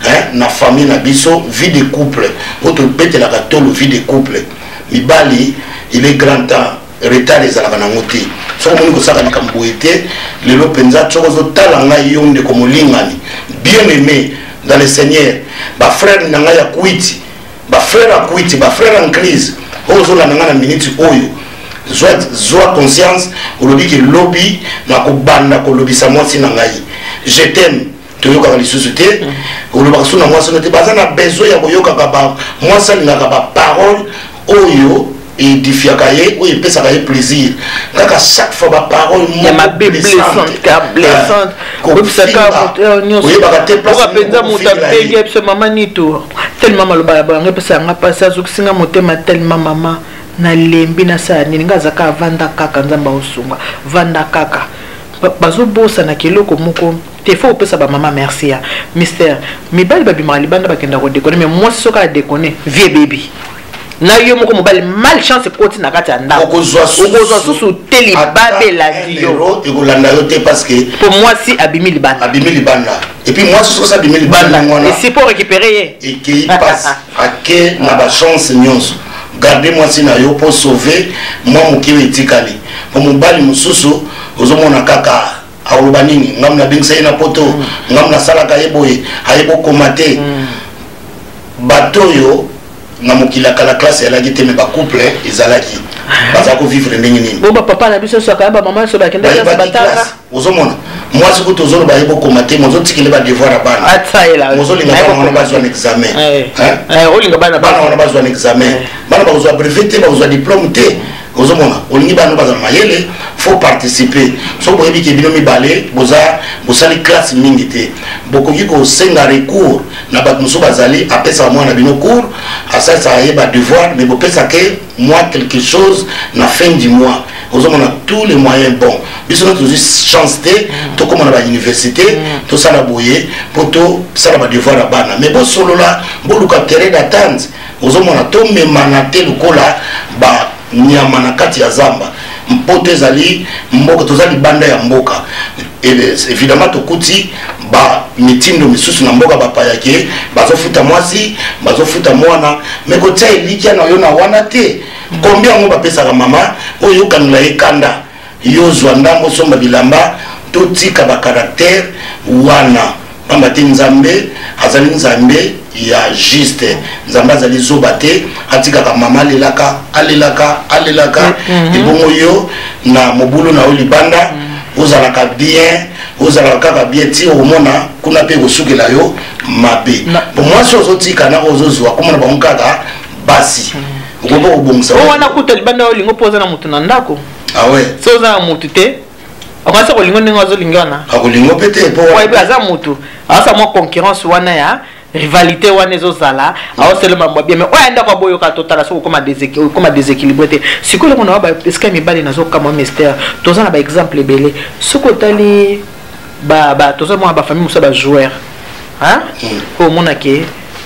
[SPEAKER 1] hein, na famille na biso. Vie de couple oyo tobetelaka tolo, vie de couple, mibali, il est grand temps. Retard ezalaka nango te. Soki omoni kosala likambo boye te lelo mpenza, soki ozotala ngai, yo ndeko molingani, bien aimé dans le Seigneur, bafrère na ngai ya kwiti, bafrère ya kwiti, bafrère en crise oyo ozolanda ngai na minute oyo, zwa conscience. Olobi ke lobi nakobanda kolobisa mwasi na ngai "je t'aime", toyokaka lisusu te. Olobaka so na mwasi no te. Baza na besoin ya koyokaka. Mwasi alingaka baparole oyo edifiaka ye, oyo epesaka ye plaisir. Kaka chaque fois baparole
[SPEAKER 2] Oyebaka te mpenza moto abengi biso mama Nito, tellement maloba ya bango epesa yanga mpasi, azokisinga motema tellement. Mama, nalembi, nasala nini? Nga azaka avanda kaka, Nzambe aosunga, vanda kaka. Bazobosanaka eloko moko te. Faut kopesa bamama merci ya mystère. Mibali babimaka libanda, bakenda kodéconner, mais mwasi soki adéconner, vie ebebi na yo moko mobali. Malchance ekoti na kati ya ndako,
[SPEAKER 1] okozwa
[SPEAKER 2] susu te, libabe elandi yo.
[SPEAKER 1] Ekolanda yo te parce que
[SPEAKER 2] po mwasi abimi libanda.
[SPEAKER 1] Abimi libanda. Et puis mwasi soki abimi libanda wana,
[SPEAKER 2] esi po récupérer ye.
[SPEAKER 1] Ekei pasi, ake na bachance nyonso. Garde mwasi na yo mpo sauver mwa moke oyo etikali. Po mobali mosusu ozomona kaka akoloba nini? Ngamu nabengisa ye na poto, ngamu nasalaka ye boye, aye bokoma te. Bato oyo na mokili ya kala, classe ezalaki te, mais bacouple ezalaki, baza kovivre ndenge nini?
[SPEAKER 2] Bo bapapa na biso soka, bamama so bakendaki batanga.
[SPEAKER 1] Ozomona mwasi kutu ozoloba ye bokoma te, mozotikele badevoir ya bana, mozolinga bana wana bazwa na examen.
[SPEAKER 2] Olinga
[SPEAKER 1] bana wana bazwa na examen, bana bakozwa brevet te, bakozwa diplôme te. Ozomona, olingi bana bazala mayele, faut participer. Soki boyebi ke bino mibale boza bosali classe mingi te, bokoki kosenga recours na bato mosusu bazali, apesaka mwana bino cours, asalisaka ye badevoir, mais bopesaka moi quelque chose na fin du mois. Ozomona, tous les moyens. Bon, biso no tozwi chance te tokóma na bauniversité, tosala boye mpo tosala badevoir ya bana. Mais bosolola, boluka terrain d'attente. Ozomona, tomemana te lokola banyama na kati ya zamba. Mpo to ezali mboka, toza libanda ya mboka. Évidemment tokuti bamitindo misusu na mboka bapaya ke bazofuta mwasi, bazofuta mwana, mais kotia elikya na yo na wana te. Combien yango bapesaka mama oyo okangela ye kanda, yo zwa ndambo, osomba bilamba? Totika bacaractère wana, pamba te Nzambe azali Nzambe ya juste. Nzambe azali zoba te, atikaka mama alelaka, alelaka, alelaka. Ebongo yo na mobulu na yo libanda, ozalaka bien, ozalaka kaka bien ti okomona kuna mpe ekosukela yo mabe. Bo mwasi ozotika na ozozwa komona bango kaka basi, okoki kobongisa.
[SPEAKER 2] O wana kuta libanda, olingo mpo oza na motu na ndako.
[SPEAKER 1] Awe.
[SPEAKER 2] So oza na motu te, akanisa kolingo ndenge azolingi wana.
[SPEAKER 1] Akolingo mpe te po
[SPEAKER 2] oyebi aza motu, aza mwa concurrence wana ya rivalité wana ezozala, aosala mambo bien. Mais oyo ndako aboyoka, totala soki okoma déséquilibré te. Sikoyo eloko na esika mibali nazokama mystère, toza na baexemple ebele. Soki otali, toza mwa bafamille mosusu ya bajoueur oyo omonake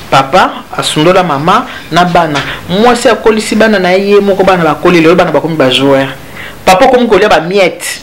[SPEAKER 2] papa asundola mama na bana, mwasi akolisi bana na ye moko, bana bakoli, lelo bana bakomi bajoueur. Papa okomi kolia bamiettes,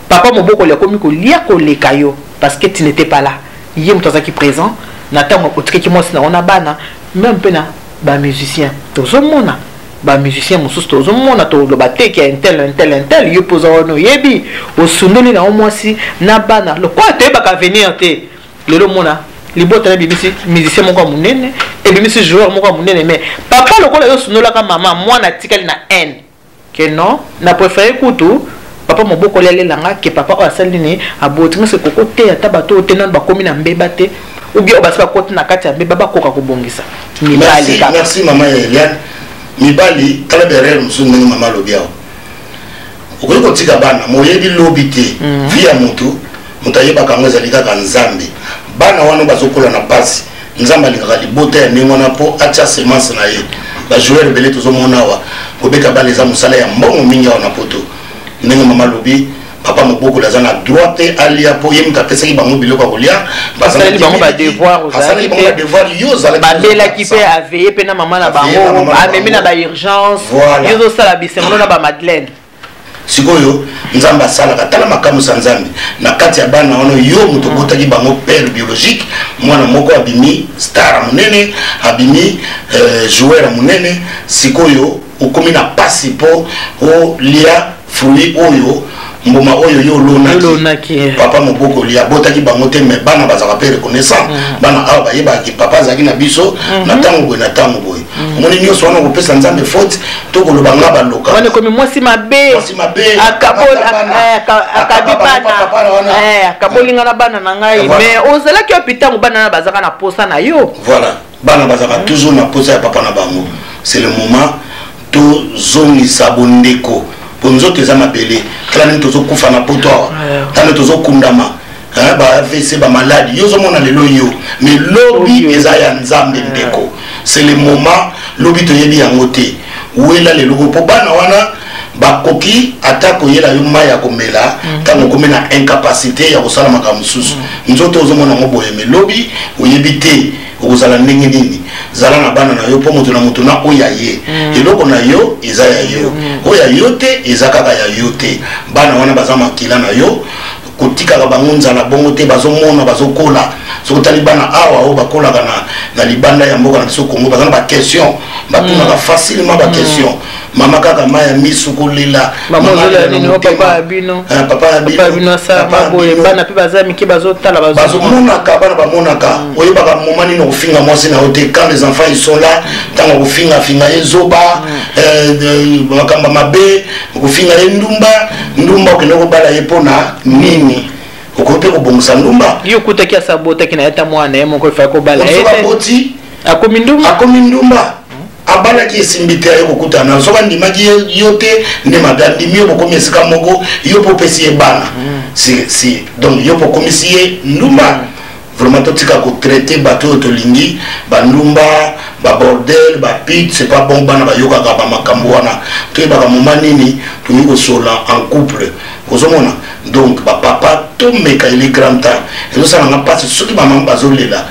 [SPEAKER 2] papa mobokoli akomi kolia koleka yo parce que tu n'étais pas là. Ye moto azalaki présent na ntango otikaki mwasi nango na bana. Même mpe na bamusicien, tozomona bamusicien mosusu, tozomona, toloba te ke un tel, un tel, un tel. Yo mpo oza wana, oyebi osundoli nango mwasi na bana. Lokola toyebaka avenir te, lelo omona libota na ebimisi musicien moko ya monene, ebimisi joueur moko ya monene. Mais papa, lokola yo osundolaka mama, mwana atikali na haine ke non, na préféré kutu papa mobokoli alelanga ke papa oyo asali nini, aboti nga. Se koko te, ata bato oyo te nano bakomi na mbeba te, ou bien oyo basi bakoti na kati ya mbeba, bakoka kobongisa.
[SPEAKER 1] Mibali kaka. Merci mama ya Eliane. Mibali, tala berere mosusu ndenge mama alobi awa. Okoki kotika bana, moyebi lobi te. Vie ya motu, moto ayebaka yango ezali kaka Nzambe. Bana wana bazokola na pasi. Nzambe alingaka libota ya ndenge wana mpo atia semence na ye. Bajoueur ebele tozomona awa kobeta bale, eza mosala ya mbongo mingi awa na poto. Ndenge mama alobi, papa mobokoli aza na droit te alia mpo ye moto apesaki bango biloko ya kolia.
[SPEAKER 2] Asaleli bango badevoir.
[SPEAKER 1] Asaleli bango badevoir, yo ozalaki.
[SPEAKER 2] Babelaki mpe, aveye mpe na mama na bango, amemi na baurgence. Yo ozosala bisengono na bamadeleine.
[SPEAKER 1] Sikoyo Nzambe asalaka, tala makamwisa Nzambe na kati ya bana wana. Yo moto obotaki bango, père biologique, mwana moko abimi star ya monene, abimi joueur ya monene. Sikoyo okomi na pasi mpo olia fruit oyo, mbuma oyo yo olonaki. Papa mobokoli abotaki bango te, mais bana bazalaka mpe reconnaissant. Bana awa bayebaki papa azalaki na biso na ntango boye, na ntango boye. Omoni nyonso wana, kopesa Nzambe faute to koloba nga baloka.
[SPEAKER 2] Wana ekomi mwasi mabe.
[SPEAKER 1] Mwasi mabe.
[SPEAKER 2] Akabi bana, akabolinga na bana na ngai. Mais ozalaki wapi ntango bana na bazalaka na posa na yo?
[SPEAKER 1] Voilà, bana bazalaka toujours na posa ya papa na bango. C'est le moment tozongisa bondeko, po nzoto eza mabele. Tala ndenge tozokufa na poto awa, tala ndenge tozokundama, ba AVC, bamaladi. Yo ozomona lelo yo, mais lobi eza ya Nzambe. Ndeko, c'est le moment. Lobi toyebi yango te. Wela lelo, mpo bana wana bakoki ata koyela yo mai ya komela ntango okomi na incapacité ya kosala makambo mosusu. Nzoto ozomona yango boye, mais lobi oyebi te okozala ndenge nini. Zala na bana na yo, mpo moto na moto na oyo ya ye. Eloko na yo eza ya yo, oyo ya yo te eza kaka ya yo te. Bana wana baza makila na yo, kotikaka bango nzala bongo te. Bazomona, bazokola. Soki otali bana awa oyo bakolaka na libanda ya mboka na biso Kongo, baza na baquestion, batunaka facilement baquestion. Mama kaka mai ya misu, kolela.
[SPEAKER 2] Papa ya bino.
[SPEAKER 1] Papa ya
[SPEAKER 2] bino asala boye, bana mpe baza mike, bazotala.
[SPEAKER 1] Bazomonaka, bana bamonaka. Oyebaka moma nini okofinga mwasi na yo te. Quand les enfants, ils sont là, ntango okofingafinga ye zoba, makambo mabe, okofinga ye ndumba. Ndumba okende kobala ye mpona nini? Okoki mpe kobongisa ndumba.
[SPEAKER 2] Yo okutaki asabotaki na ye, ta mwana ye moko efai kobala ye.
[SPEAKER 1] Aboti.
[SPEAKER 2] Akomi ndumba.
[SPEAKER 1] Akomi ndumba. Abalaki, esimbi te, aye kokutana. Soki andimaki yo te, nde mabe. Andimi yo, bokomi esika moko, yo mpo opesi ye bana. Si, si, donc yo mpo okomisi ye ndumba. Vraiment, totika kotraiter bato oyo tolingi bandumba, babordel, bapute. C'est pas bon. Bana bayokaka bamakambo wana. Toyebaka moma nini tolingi kosola en couple. Ozomona, donc bapapa, tomeka. Il est grand temps. Ezosalanga mpasi soki bamama bazolela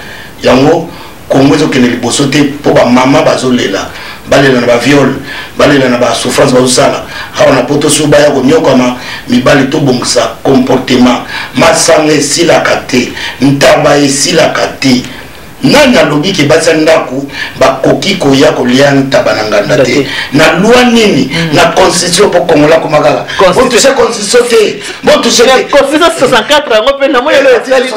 [SPEAKER 1] yango. Kongo ezokende liboso te mpo bamama bazolela. Balela na baviol, balela na basouffrance bazosala awa na poto. So baya konyokama, mibali tobongisa comportement. Masanga esilaka te, ntaba esilaka te. Nani alobi ke basi ya ndako bakoki koya kolia ntaba na nganda te? Na loi nini? Na constitution? Mpo Kongola koma kaka botouche constitution te, botouche
[SPEAKER 2] te. Constitution 64 yango mpe namoni elo
[SPEAKER 1] esali.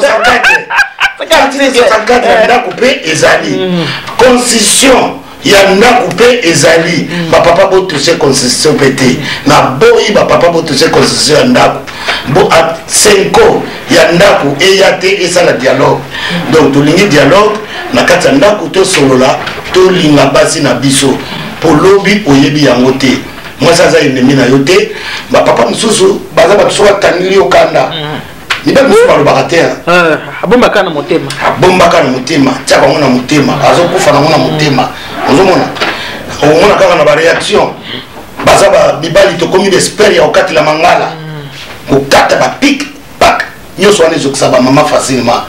[SPEAKER 1] 64 ya ndako mpe ezali, constitution ya ndako mpe ezali. Bapapa, botouche constitution mpe te. Na boyi, bapapa, botouche constitution ya ndako. Bo senko ya ndako eya te, esala dialogue. Donc tolingi dialogue na kati ya ndako, tosolola, tolinga basi na biso, mpo lobi oyebi yango te. Mwasi aza ennemi na yo te. Bapapa mosusu baza bato, soki atangeli yo kanda, mibali mosusu balobaka te.
[SPEAKER 2] Abombaka na motema.
[SPEAKER 1] Abombaka na motema, tiaka yango na motema, azokufa nango na motema. Ozomona, okomona kaka na baréaction. Baza mibali, tokomi baexpert ya kokatela mangala, kokata bapik pak nyonso wana. Ezokisa bamama facilement,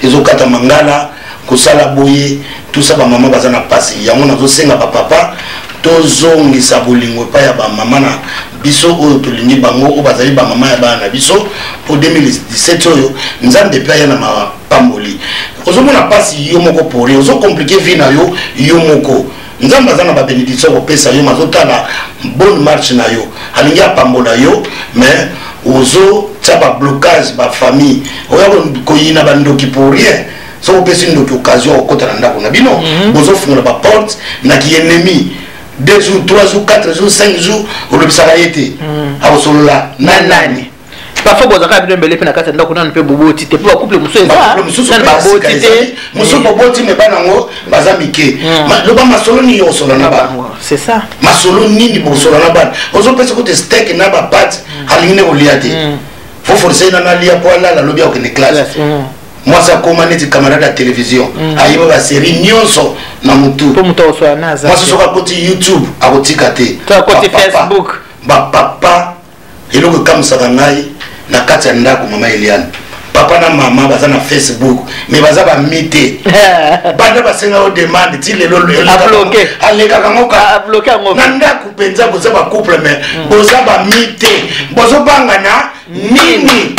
[SPEAKER 1] ezokata mangala, kosala boye, tusa. Bamama baza na mpasi. Yango nazosenga bapapa, tozongisa bolingo epai ya bamama na biso oyo tolingi bango, oyo bazali bamama ya bana na biso, mpo 2017 oyo Nzambe mpe aya na mapamboli. Ozomona mpasi yo moko pori, ozocompliquer vie na yo yo moko. Nzambe aza na babénédiction kopesa yo, mazotala bonne marche na yo, alingi apambola yo, mais ozotia bablocage. Bafamille oya koyina bandoki pour rien. Soki opesi ndoki occasion okota na ndako na bino, bozofungola baporte na kiennemi. 2 jours, 3 jours, 4 jours, 5 jours, olobisaka ye te. Akosolola na nani?
[SPEAKER 2] Parfois bozalaka bino ebele mpe na kati ya ndako, nanu mpe boboti te, mpo bacouple mosusu eza nanu baboti te.
[SPEAKER 1] Mosusu boboti, mais bana yango baza mike. Loba, masolo nini osola na bana?
[SPEAKER 2] C'est ça.
[SPEAKER 1] Masolo nini bosola na bana? Ozopesa kote steak na bapâtes, alingi nde kolia te. Faut forcer na nalia po alala, alobi akokende classe. Mwasi akóma neti camarade ya télévision, ayeba basérie nyonso na motu.
[SPEAKER 2] Mpo moto akoswala na aza.
[SPEAKER 1] Mwasi soki akoti YouTube, akotika te.
[SPEAKER 2] To akoti Facebook.
[SPEAKER 1] Bapapa, eloko ekamisaka ngai na kati ya ndako, mama Eliane. Papa na mama baza na Facebook, mais baza bami te. Banda basenga yo demande ti lelo alekaka ngo na ndako mpenza. Boza bacouple, mais boza bami te. Bozobangana nini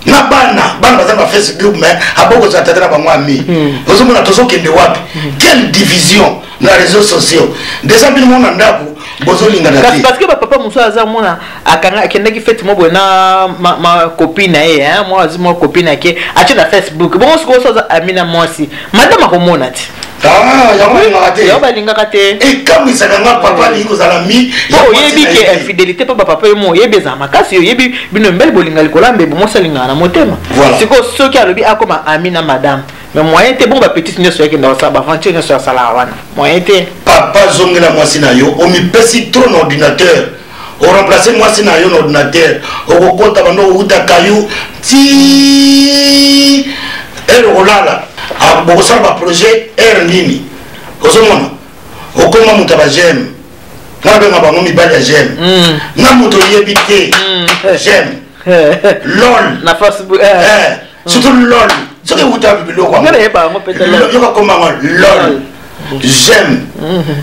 [SPEAKER 1] na bana? Bana baza na Facebook, mais abokozala tata na bango ami. Ozomona tozokende wapi? Quelle division na réseaux sociaux! Déjà bino mona ndako bozolingana te.
[SPEAKER 2] Parce que bapapa mosusu aza mona akanga akendaki fête mo boye na ma copine na ye, mwa azwi mwa copine ake atie na Facebook. Bongo sikoyo so aza ami na mwasi, madame akomona te.
[SPEAKER 1] Yango balingaka te.
[SPEAKER 2] Yango balingaka te.
[SPEAKER 1] Ekamwisaka nga, papa alingi kozala mi
[SPEAKER 2] Oyebi ke infidélité mpo bapapa yo mo oyebi ezala makasi. Oyebi bino mbele bolinga likolo ya mbebo, mwasi alingaka na motema. Sikoyo soki alobi akoma ami na madame, mais moyen te. Bongo bapetite nyonso yakenda kosala baaventure nyonso asalaka wana, moyen te.
[SPEAKER 1] Papa, zongela mwasi na yo. Omipesi trop na ordinateur, oremplace mwasi na yo na ordinateur. Okokota bando outa kayu ti heure okolala, bokosala baprojet heure nini? Ozomona okoma moto ya baj'aime. Nga nabenga bango mibali ya j'aime. Na moto oyebi te, j'aime, lol.
[SPEAKER 2] Na Facebook.
[SPEAKER 1] Surtout lol, soki ewuta biloko yoka kombango lol, j'aime,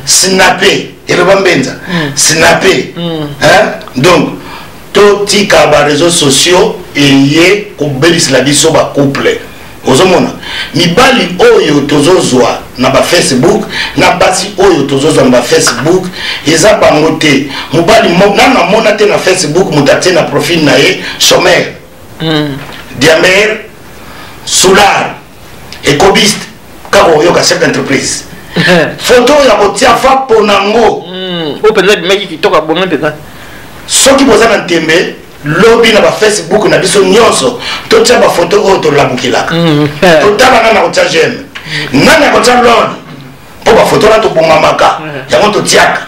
[SPEAKER 1] snape, eloba mbenza snape. Donc totika baréseaux sociaux eye kobebisela biso bacouple. Ozomona mibali oyo tozozwa na bafacebook na basi oyo tozozwa na bafacebook, eza bango te. Mobali nanu namona te na Facebook moto atie na profil na ye chômeur, diamber, soûlard, ekobiste. Kaka oyoka chef d'entreprise, photo ya kotia fa ponango.
[SPEAKER 2] Oyo mpenza bimaki kitoko, abongi mpenza.
[SPEAKER 1] Soki boza na ntembe, lobi na bafacebook na biso nyonso totia bafoto oyo tolamukelaka. Totala nani akotia j'aime, nani akotia lol, mpo bafoto wana tobongamaka yango totiaka.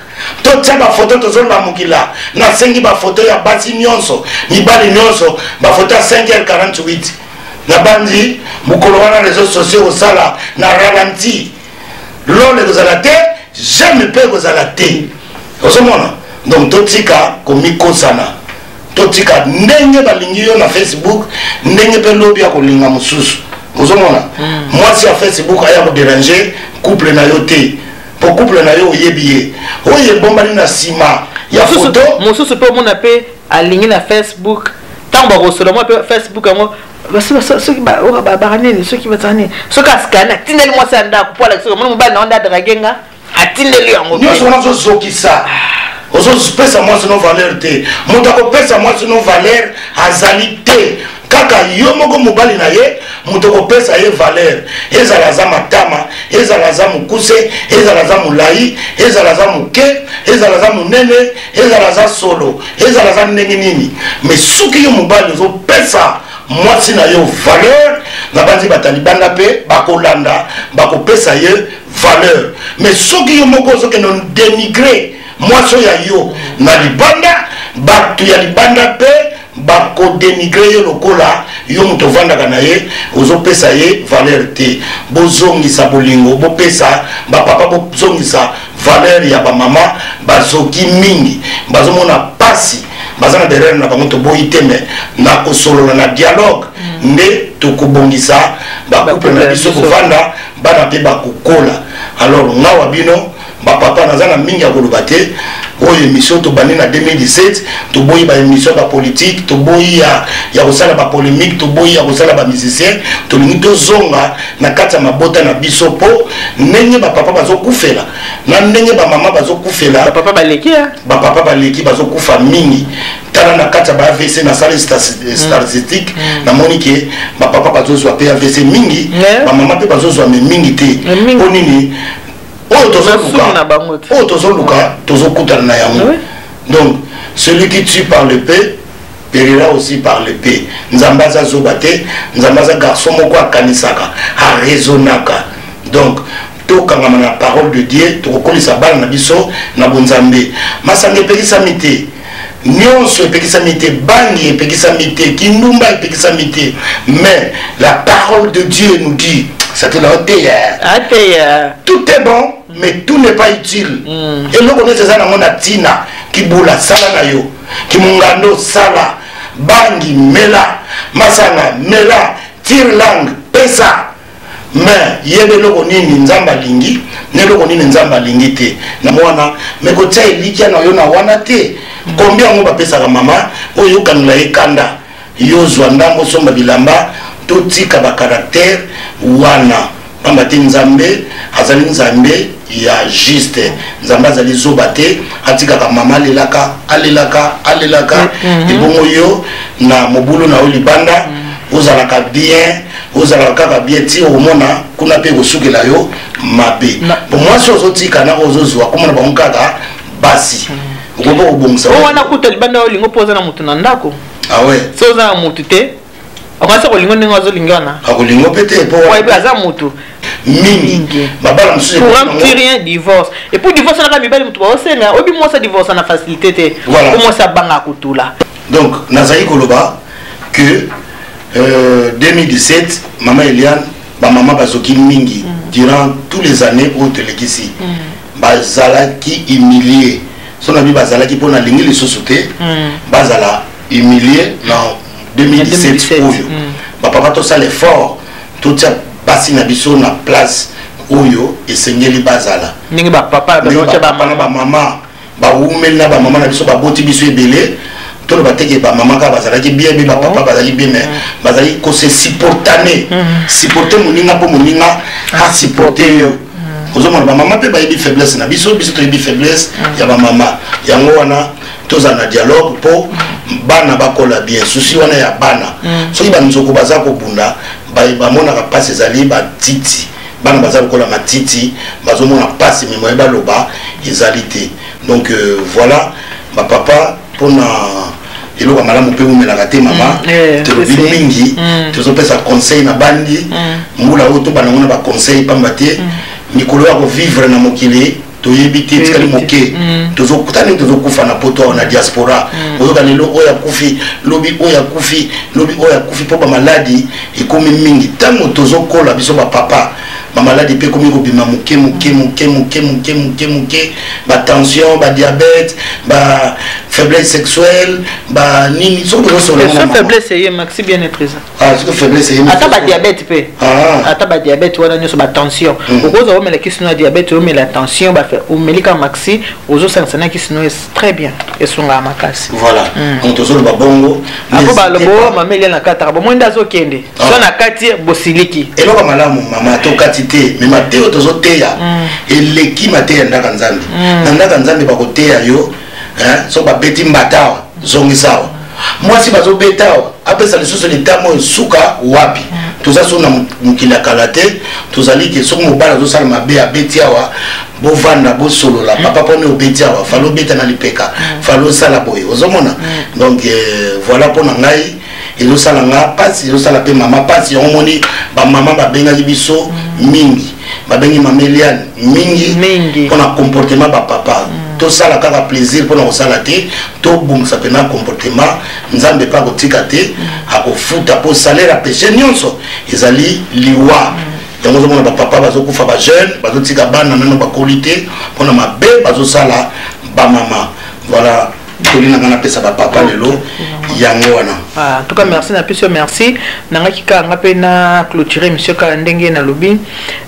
[SPEAKER 1] Totia bafoto tozolamukila. Nasengi bafoto ya basi nyonso, mibali nyonso, bafoto ya 5h48. Nabandi mokolo wana réseau sociaux kosala na ralenti, lol ekozala te, j'aime mpe ekozala te. Ozomona? Donc totika komikosana, totika ndenge balingi yo na Facebook, ndenge mpe lobi ya kolinga mosusu. Ozomona, mwasi ya Facebook aya kodéranger couple na yo te, po couple na yo oyebi ye oyo ebombani na nsima ya foto.
[SPEAKER 2] Mosusu mpe omona mpe alingi na Facebook, ntango bakosola mwa mpe Facebook yango, soki baka nini, soki bazala nini, soki askane atindeli mwasi ya ndako mpo alakisi omona mobali na ngo nde adraguer nga, atindeli yango.
[SPEAKER 1] Nyonso wana ozozokisa, ozopesa mwasi no valeur te. Moto akopesa mwasi no valeur azali te, kaka yo moko mobali na ye moto akopesa ye valeur. Ezala aza matama, ezala aza mokuse, ezala aza molai, ezala aza moke, ezala aza monene, ezala aza solo, ezala aza ndenge nini, mais soki yo mobali ozopesa mwasi na yo valeur, na banzi bato libanda mpe bakolanda, bakopesa ye valeur. Mais soki yo moko ozokende dénigrer mwasi oyo ya yo na libanda, bato ya libanda mpe bakodénigrer ye lokola yo moto ovandaka na ye ozopesa ye valeur te. Bozongisa bolingo, bopesa bapapa, bozongisa valeur ya bamama. Bazoki mingi, bazomona pasi, baza na berere na bango, toboyi te, mais na kosolola, na dialogue nde tokobongisa bacouple na biso, kovanda, bana mpe bakokola. Alors ngawa bino bapapa, naza na mingi ya koloba te. Oyo émission tobandi na 2017, toboyi baémission ya bapolitique, toboyi ya kosala bapolémique, toboyi ya kosala bamusicien. Tolingi tozonga na kati ya mabota na biso, mpo ndenge bapapa bazokufela na ndenge bamama bazokufela.
[SPEAKER 2] Bapapa baleki.
[SPEAKER 1] Bapapa baleki, bazokufa mingi. Tala na kati ya ba AVC, nasali statistique, namoni ke bapapa bazozwa mpe AVC mingi, bamama mpe bazozwa, mais mingi te. Mpo nini? Oyo tozoluka, oyo tozoluka, tozokutana na yango. Donc celui qui tue par l'épée périra aussi par l'épée. Nzambe aza zoba te, Nzambe aza garçon moko akanisaka, araisonnaka. Donc tokangama na parole de Dieu, tokokolisa bana na biso na bonzambe. Masanga epekisami te, nyonso epekisami te, bangi epekisami te, kindumba epekisami te, mais la parole de Dieu nous dit, satela oteya, tout est bon mais tout n'est pas utile. Eloko nyonso eza nango na ntina. Kibula, sala na yo. Kimungando, sala. Bangi, mela. Masanga mela, tire langue, pesa. Mais yeba eloko nini Nzambe alingi na eloko nini Nzambe alingi te na mwana. Me kotia elikya na yo na wana te. Kombi yango bapesaka mama oyo okangela ye kanda, yo zwa ndambo, osomba bilamba. Totika bacaractère wana, pamba te Nzambe azali Nzambe ya juste. Nzambe azali zoba te, atikaka mama alelaka, alelaka, alelaka. Ebongo yo na mobulu na yo libanda, ozalaka bien, ozalaka kaka bien ti okomona kuna mpe ekosukela yo mabe. Bo mwasi ozotika na ozozwa komona bango kaka basi, okoki kobongisa.
[SPEAKER 2] O wana kuta libanda, olingo mpo oza na motu na ndako.
[SPEAKER 1] Ah ouais.
[SPEAKER 2] So oza na motu te, akanisa kolingo ndenge azolingi wana.
[SPEAKER 1] Akolingo mpe te, po
[SPEAKER 2] oyebi aza motu.
[SPEAKER 1] Mingi mabala mosusu
[SPEAKER 2] pour un petit rien, divorce. Et puis divorce naka mibali motu baosenga. Oyebi mwasi divorce na facilité te.
[SPEAKER 1] Voilà.
[SPEAKER 2] Po mwasi abanga kotula.
[SPEAKER 1] Donc nazali koloba que 2017, mama Eliane, bamama bazoki mingi durant tous les années oyo tolekisi. Bazalaki humilie. So na bi bazalaki mpo nalingi lisusu te bazala humilie na 2017.
[SPEAKER 2] 2017.
[SPEAKER 1] Oyo bapapa tosala effort, totia basi na biso na place oyo esengeli bazala.
[SPEAKER 2] Ndenge bapapa
[SPEAKER 1] ndenge
[SPEAKER 2] bazotia
[SPEAKER 1] bapapa na
[SPEAKER 2] bamama.
[SPEAKER 1] Bamama bawumeli na bamama na biso, baboti biso ebele. Toloba teke bamama kaka bazalaki bien, be bapapa bazalaki bien, mais bazalaki kose supportane, supporte moninga mpo moninga asupporte yo. Ozomona bamama mpe bayebi faiblesse na biso, biso toyebi faiblesse ya bamama. Yango wana tozala na dialogue mpo bana bakola bien. Susi wana ya bana, soki banzoko baza kobunda, bamonaka mpasi. Ezali batiti, bana baza lokola matiti, bazomona mpasi, mais moye baloba ezali te. Donc voilà, bapapa, mpona eloko ya malamu mpe umelaka te, mama. Tolobi mingi, tozopesa conseil na bandi mbula oyo, tobanda ngo na baconseil, pamba te mikolo ya kovivre na mokili toyebi te, etikali moke. Tozokuta ndenge tozokufa na poto awa, na diaspora. Oyoka lelo oyo akufi, lobi oyo akufi, lobi oyo akufi, mpo bamaladi ekomi mingi. Ntango tozokola, biso bapapa, bamaladi mpe ekomi kobima moke moke moke moke moke moke moke: batension, badiabète, bafaiblesse sexuelle, banini. Soki tozosola
[SPEAKER 2] So faiblesse eye, Maxi Bien Être eza.
[SPEAKER 1] Ah, soki faiblesse eye.
[SPEAKER 2] Ata badiabète mpe. Ata badiabète wana nyonso, batension, okozwa omela kisi no ya diabète, omela tension, omeli kaka Maxi, ozosangisa na kisi no, très bien, esungaka makasi.
[SPEAKER 1] Voilà, donc tozoloba bongo.
[SPEAKER 2] Apo balobo mama Elia na kataka bomoi nde azokende so na kati bosiliki.
[SPEAKER 1] Eloko malamu, mama, tokati te, me mateyo tozoteya eleki mateya ndaka Nzambe. Na ndaka Nzambe bakoteya yo, so babeti mbata awa, zongisa awa. Mwasi bazobeta awa, apesa lisusu litamo oyo suka wapi. Toza so na mokili ya kala te. Tozali ke soki mobali azosala mabe, abeti awa, bovanda, bosolola: "Papa, mponi obeti awa? Fallait obeta na lipeka, fallait osala boye." Ozomona? Donc voilà, mpo na ngai ezosala nga mpasi, ezosala mpe mama mpasi. Yango moni bamama babengaki biso mingi, babengi mama Eliane mingi mpona comportement bapapa. Tosala kaka plaisir mpona kosala te, tobongisa mpena comportement. Nzambe mpe akotika te, akofuta, mpo salaire ya péché nyonso ezali liwa. Yango ozomona bapapa bazokufa, bajeune bazotika bana nano bakoli te, mpona mabe bazosala bamama. Voilà, toli na ngai napesa bapapa lelo yango wana.
[SPEAKER 2] Ah, en tout cas merci na biso, merci. Nangaki kaka nga mpe na clôturer monsieur kaka ndenge nalobi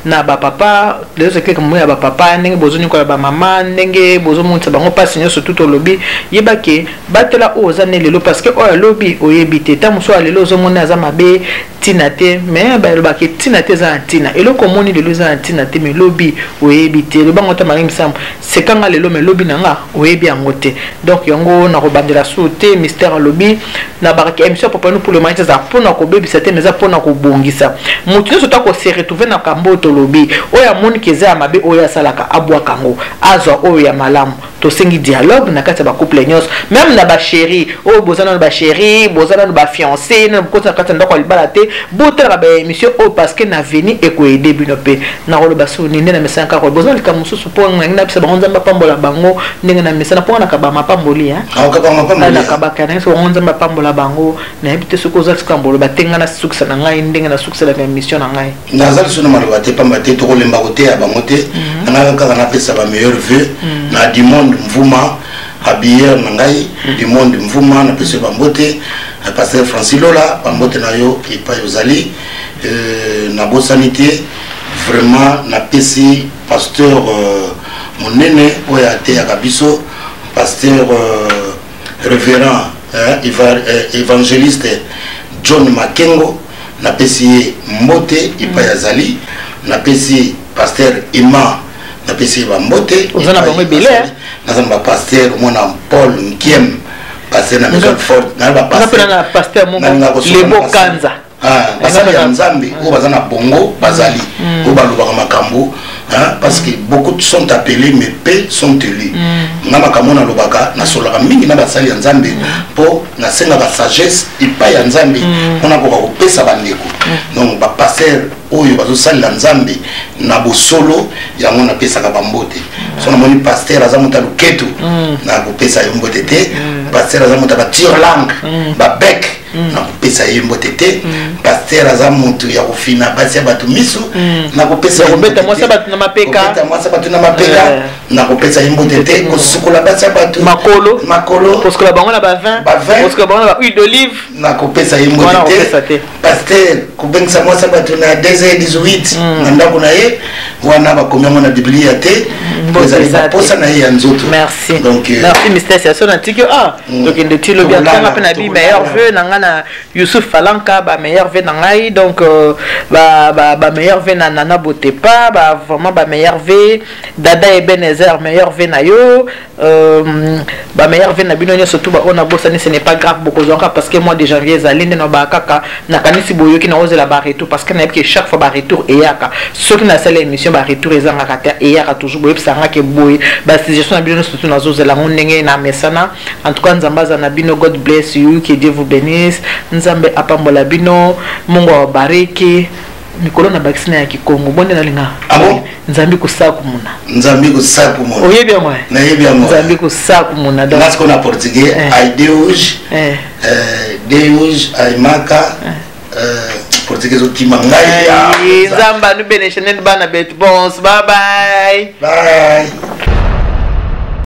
[SPEAKER 2] na bapapa lelo, ezalaki moi ya bapapa, ndenge bozonyokola bamama, ndenge bozomonisa bango mpasi nyonso. Tu tolobi, yeba ke batela oyo oza ne lelo, parce que oyo alobi oyebi te. Ta mosusu ya lelo ozomona aza mabe, ntina te, mais balobaka ntina te, eza na ntina. Eloko omoni lelo eza na ntina te, mais lobi oyebi te. Lobango ta marie misambo sekanga lelo, mais lobi na nga oyebi yango te. Donc yango nakobandela su te. Mystère alobi na bakaki émission Papa nous pour le moment eza mpona kobebisa te, mais eza mpona kobongisa. Motu nyonso ta kose retrouve na kambo oyo tolobi, oyo amoniki eza ya mabe, oyo asalaka, abwaka yango, azwa oyo ya malamu. Tosengi dialogue na kati ya bacouple nyonso, même na bachéri oyo boza nano bachéri, boza nano bafiancé, nano bokoti na kati ya ndako ya libala te, botalaka baémission oyo, parce que na avenir ekoaider bino. Mpe nakoloba so nini nde na mesana kaka boza likambo mosusu, mpo nangi nabisa bango Nzambe apambola bango ndenge na mesana, mpo nakaba mapamboli, nakabaka nangi so bango Nzambe apambola bango. Nayebi te soki oza likambo oloba te, ngai nasukisa na ngai ndenge nasukiselaka émission na ngai.
[SPEAKER 1] Naza lisusu na maloba te, pamba te tokolemba koteya bango te. Nangaka kaka napesa bameilleur vœu na du monde mvuma, habilleur na ngai du monde mvuma, napesi yo bambote. Pasteur Francis Lola, bambote na yo epai ozali. Nabosani te, vraiment napesi pasteur monene oyo ateyaka biso, pasteur révérend évangéliste John Makengo, napesi ye mbote epai azali. Napesi pasteur Emma, napesi ye bambote.
[SPEAKER 2] Oza na bango ebele.
[SPEAKER 1] Naza na bapasteur, omona Paul Nkiem, pasteur na Maison Forte,
[SPEAKER 2] na bapasteur Lebo Kanza.
[SPEAKER 1] Basali ya Nzambe oyo baza na bongo, bazali oyo balobaka makambo, parce que beaucoup sont appelés mais peu sont élus. Nga makambo nalobaka, nasololaka mingi na basali ya Nzambe mpo nasengaka sagesse epai ya Nzambe mpona koka kopesa bandeko. Donc bapasteur oyo bazosalela Nzambe na bosolo, yango napesaka bambote. So namoni pasteur aza moto ya loketu, nakopesa yo mbote te. Pasteur aza moto ya batire langue, babek, nakopesa ye mbote te. Pasteur aza motu ya kofina basi ya bato misu, nakopesa
[SPEAKER 2] kobeta mwasi ya bato na mapeka.
[SPEAKER 1] Kobeta mwasi ya bato na mapeka, nakopesa ye mbote te. Kosukola basi ya bato
[SPEAKER 2] makolo,
[SPEAKER 1] makolo,
[SPEAKER 2] kosukola bango na bavin, kosukola bango na bahuile d'olive,
[SPEAKER 1] nakopesa ye mbote te. Pasteur kobengisa mwasi ya bato na 2h18 na ndako na ye, wana bakomi yango na Biblia te, po ezali baposa na ye ya nzoto.
[SPEAKER 2] Merci.
[SPEAKER 1] Donc
[SPEAKER 2] merci, Mister Siaso. Natiki ah, tokende ti lobi. Atanga mpe na bi meilleurs vœux na ngai na Youssouf Falanka, ba meilleurs vœux na ngai. Donc ba meilleurs vœux na Nana Botepa, ba vraiment ba meilleurs vœux. Dada Ebenezer, meilleurs vœux na yo. Ba meilleurs vœux na bino nyonso tu. Baoyo nabosani, ce n'est pas grave, bokozwaka, parce que mois de janvier ezali nde na baka kaka. Nakanisi boyoki na ozela baretour, parce que nayebi ke chaque fois baretour eyaka. Soki nasala émission, baretour ezangaka te, eyaka toujours. Boyebisanga ke boye basuggestion na bino nyonso tu, nazozela yango ndenge na mesana. En tout cas, Nzambe aza na bino. God bless you, que Dieu vous bénisse. Nzambe apambola bino, Mungu awabariki. Mikolo na bakisi na ya Kikongo bonde nalinga.
[SPEAKER 1] Ah bon?
[SPEAKER 2] Nzambe kosaku muna.
[SPEAKER 1] Nzambe kosaku muna.
[SPEAKER 2] Oyebi yango?
[SPEAKER 1] Nayebi yango.
[SPEAKER 2] Nzambe kosaku muna.
[SPEAKER 1] Donc nga na portugais, ai Deus, Deus aimaka, portugais ezokima ngai.
[SPEAKER 2] Nzambe anu beneshene bana betu. Bons, bye bye.
[SPEAKER 1] Bye.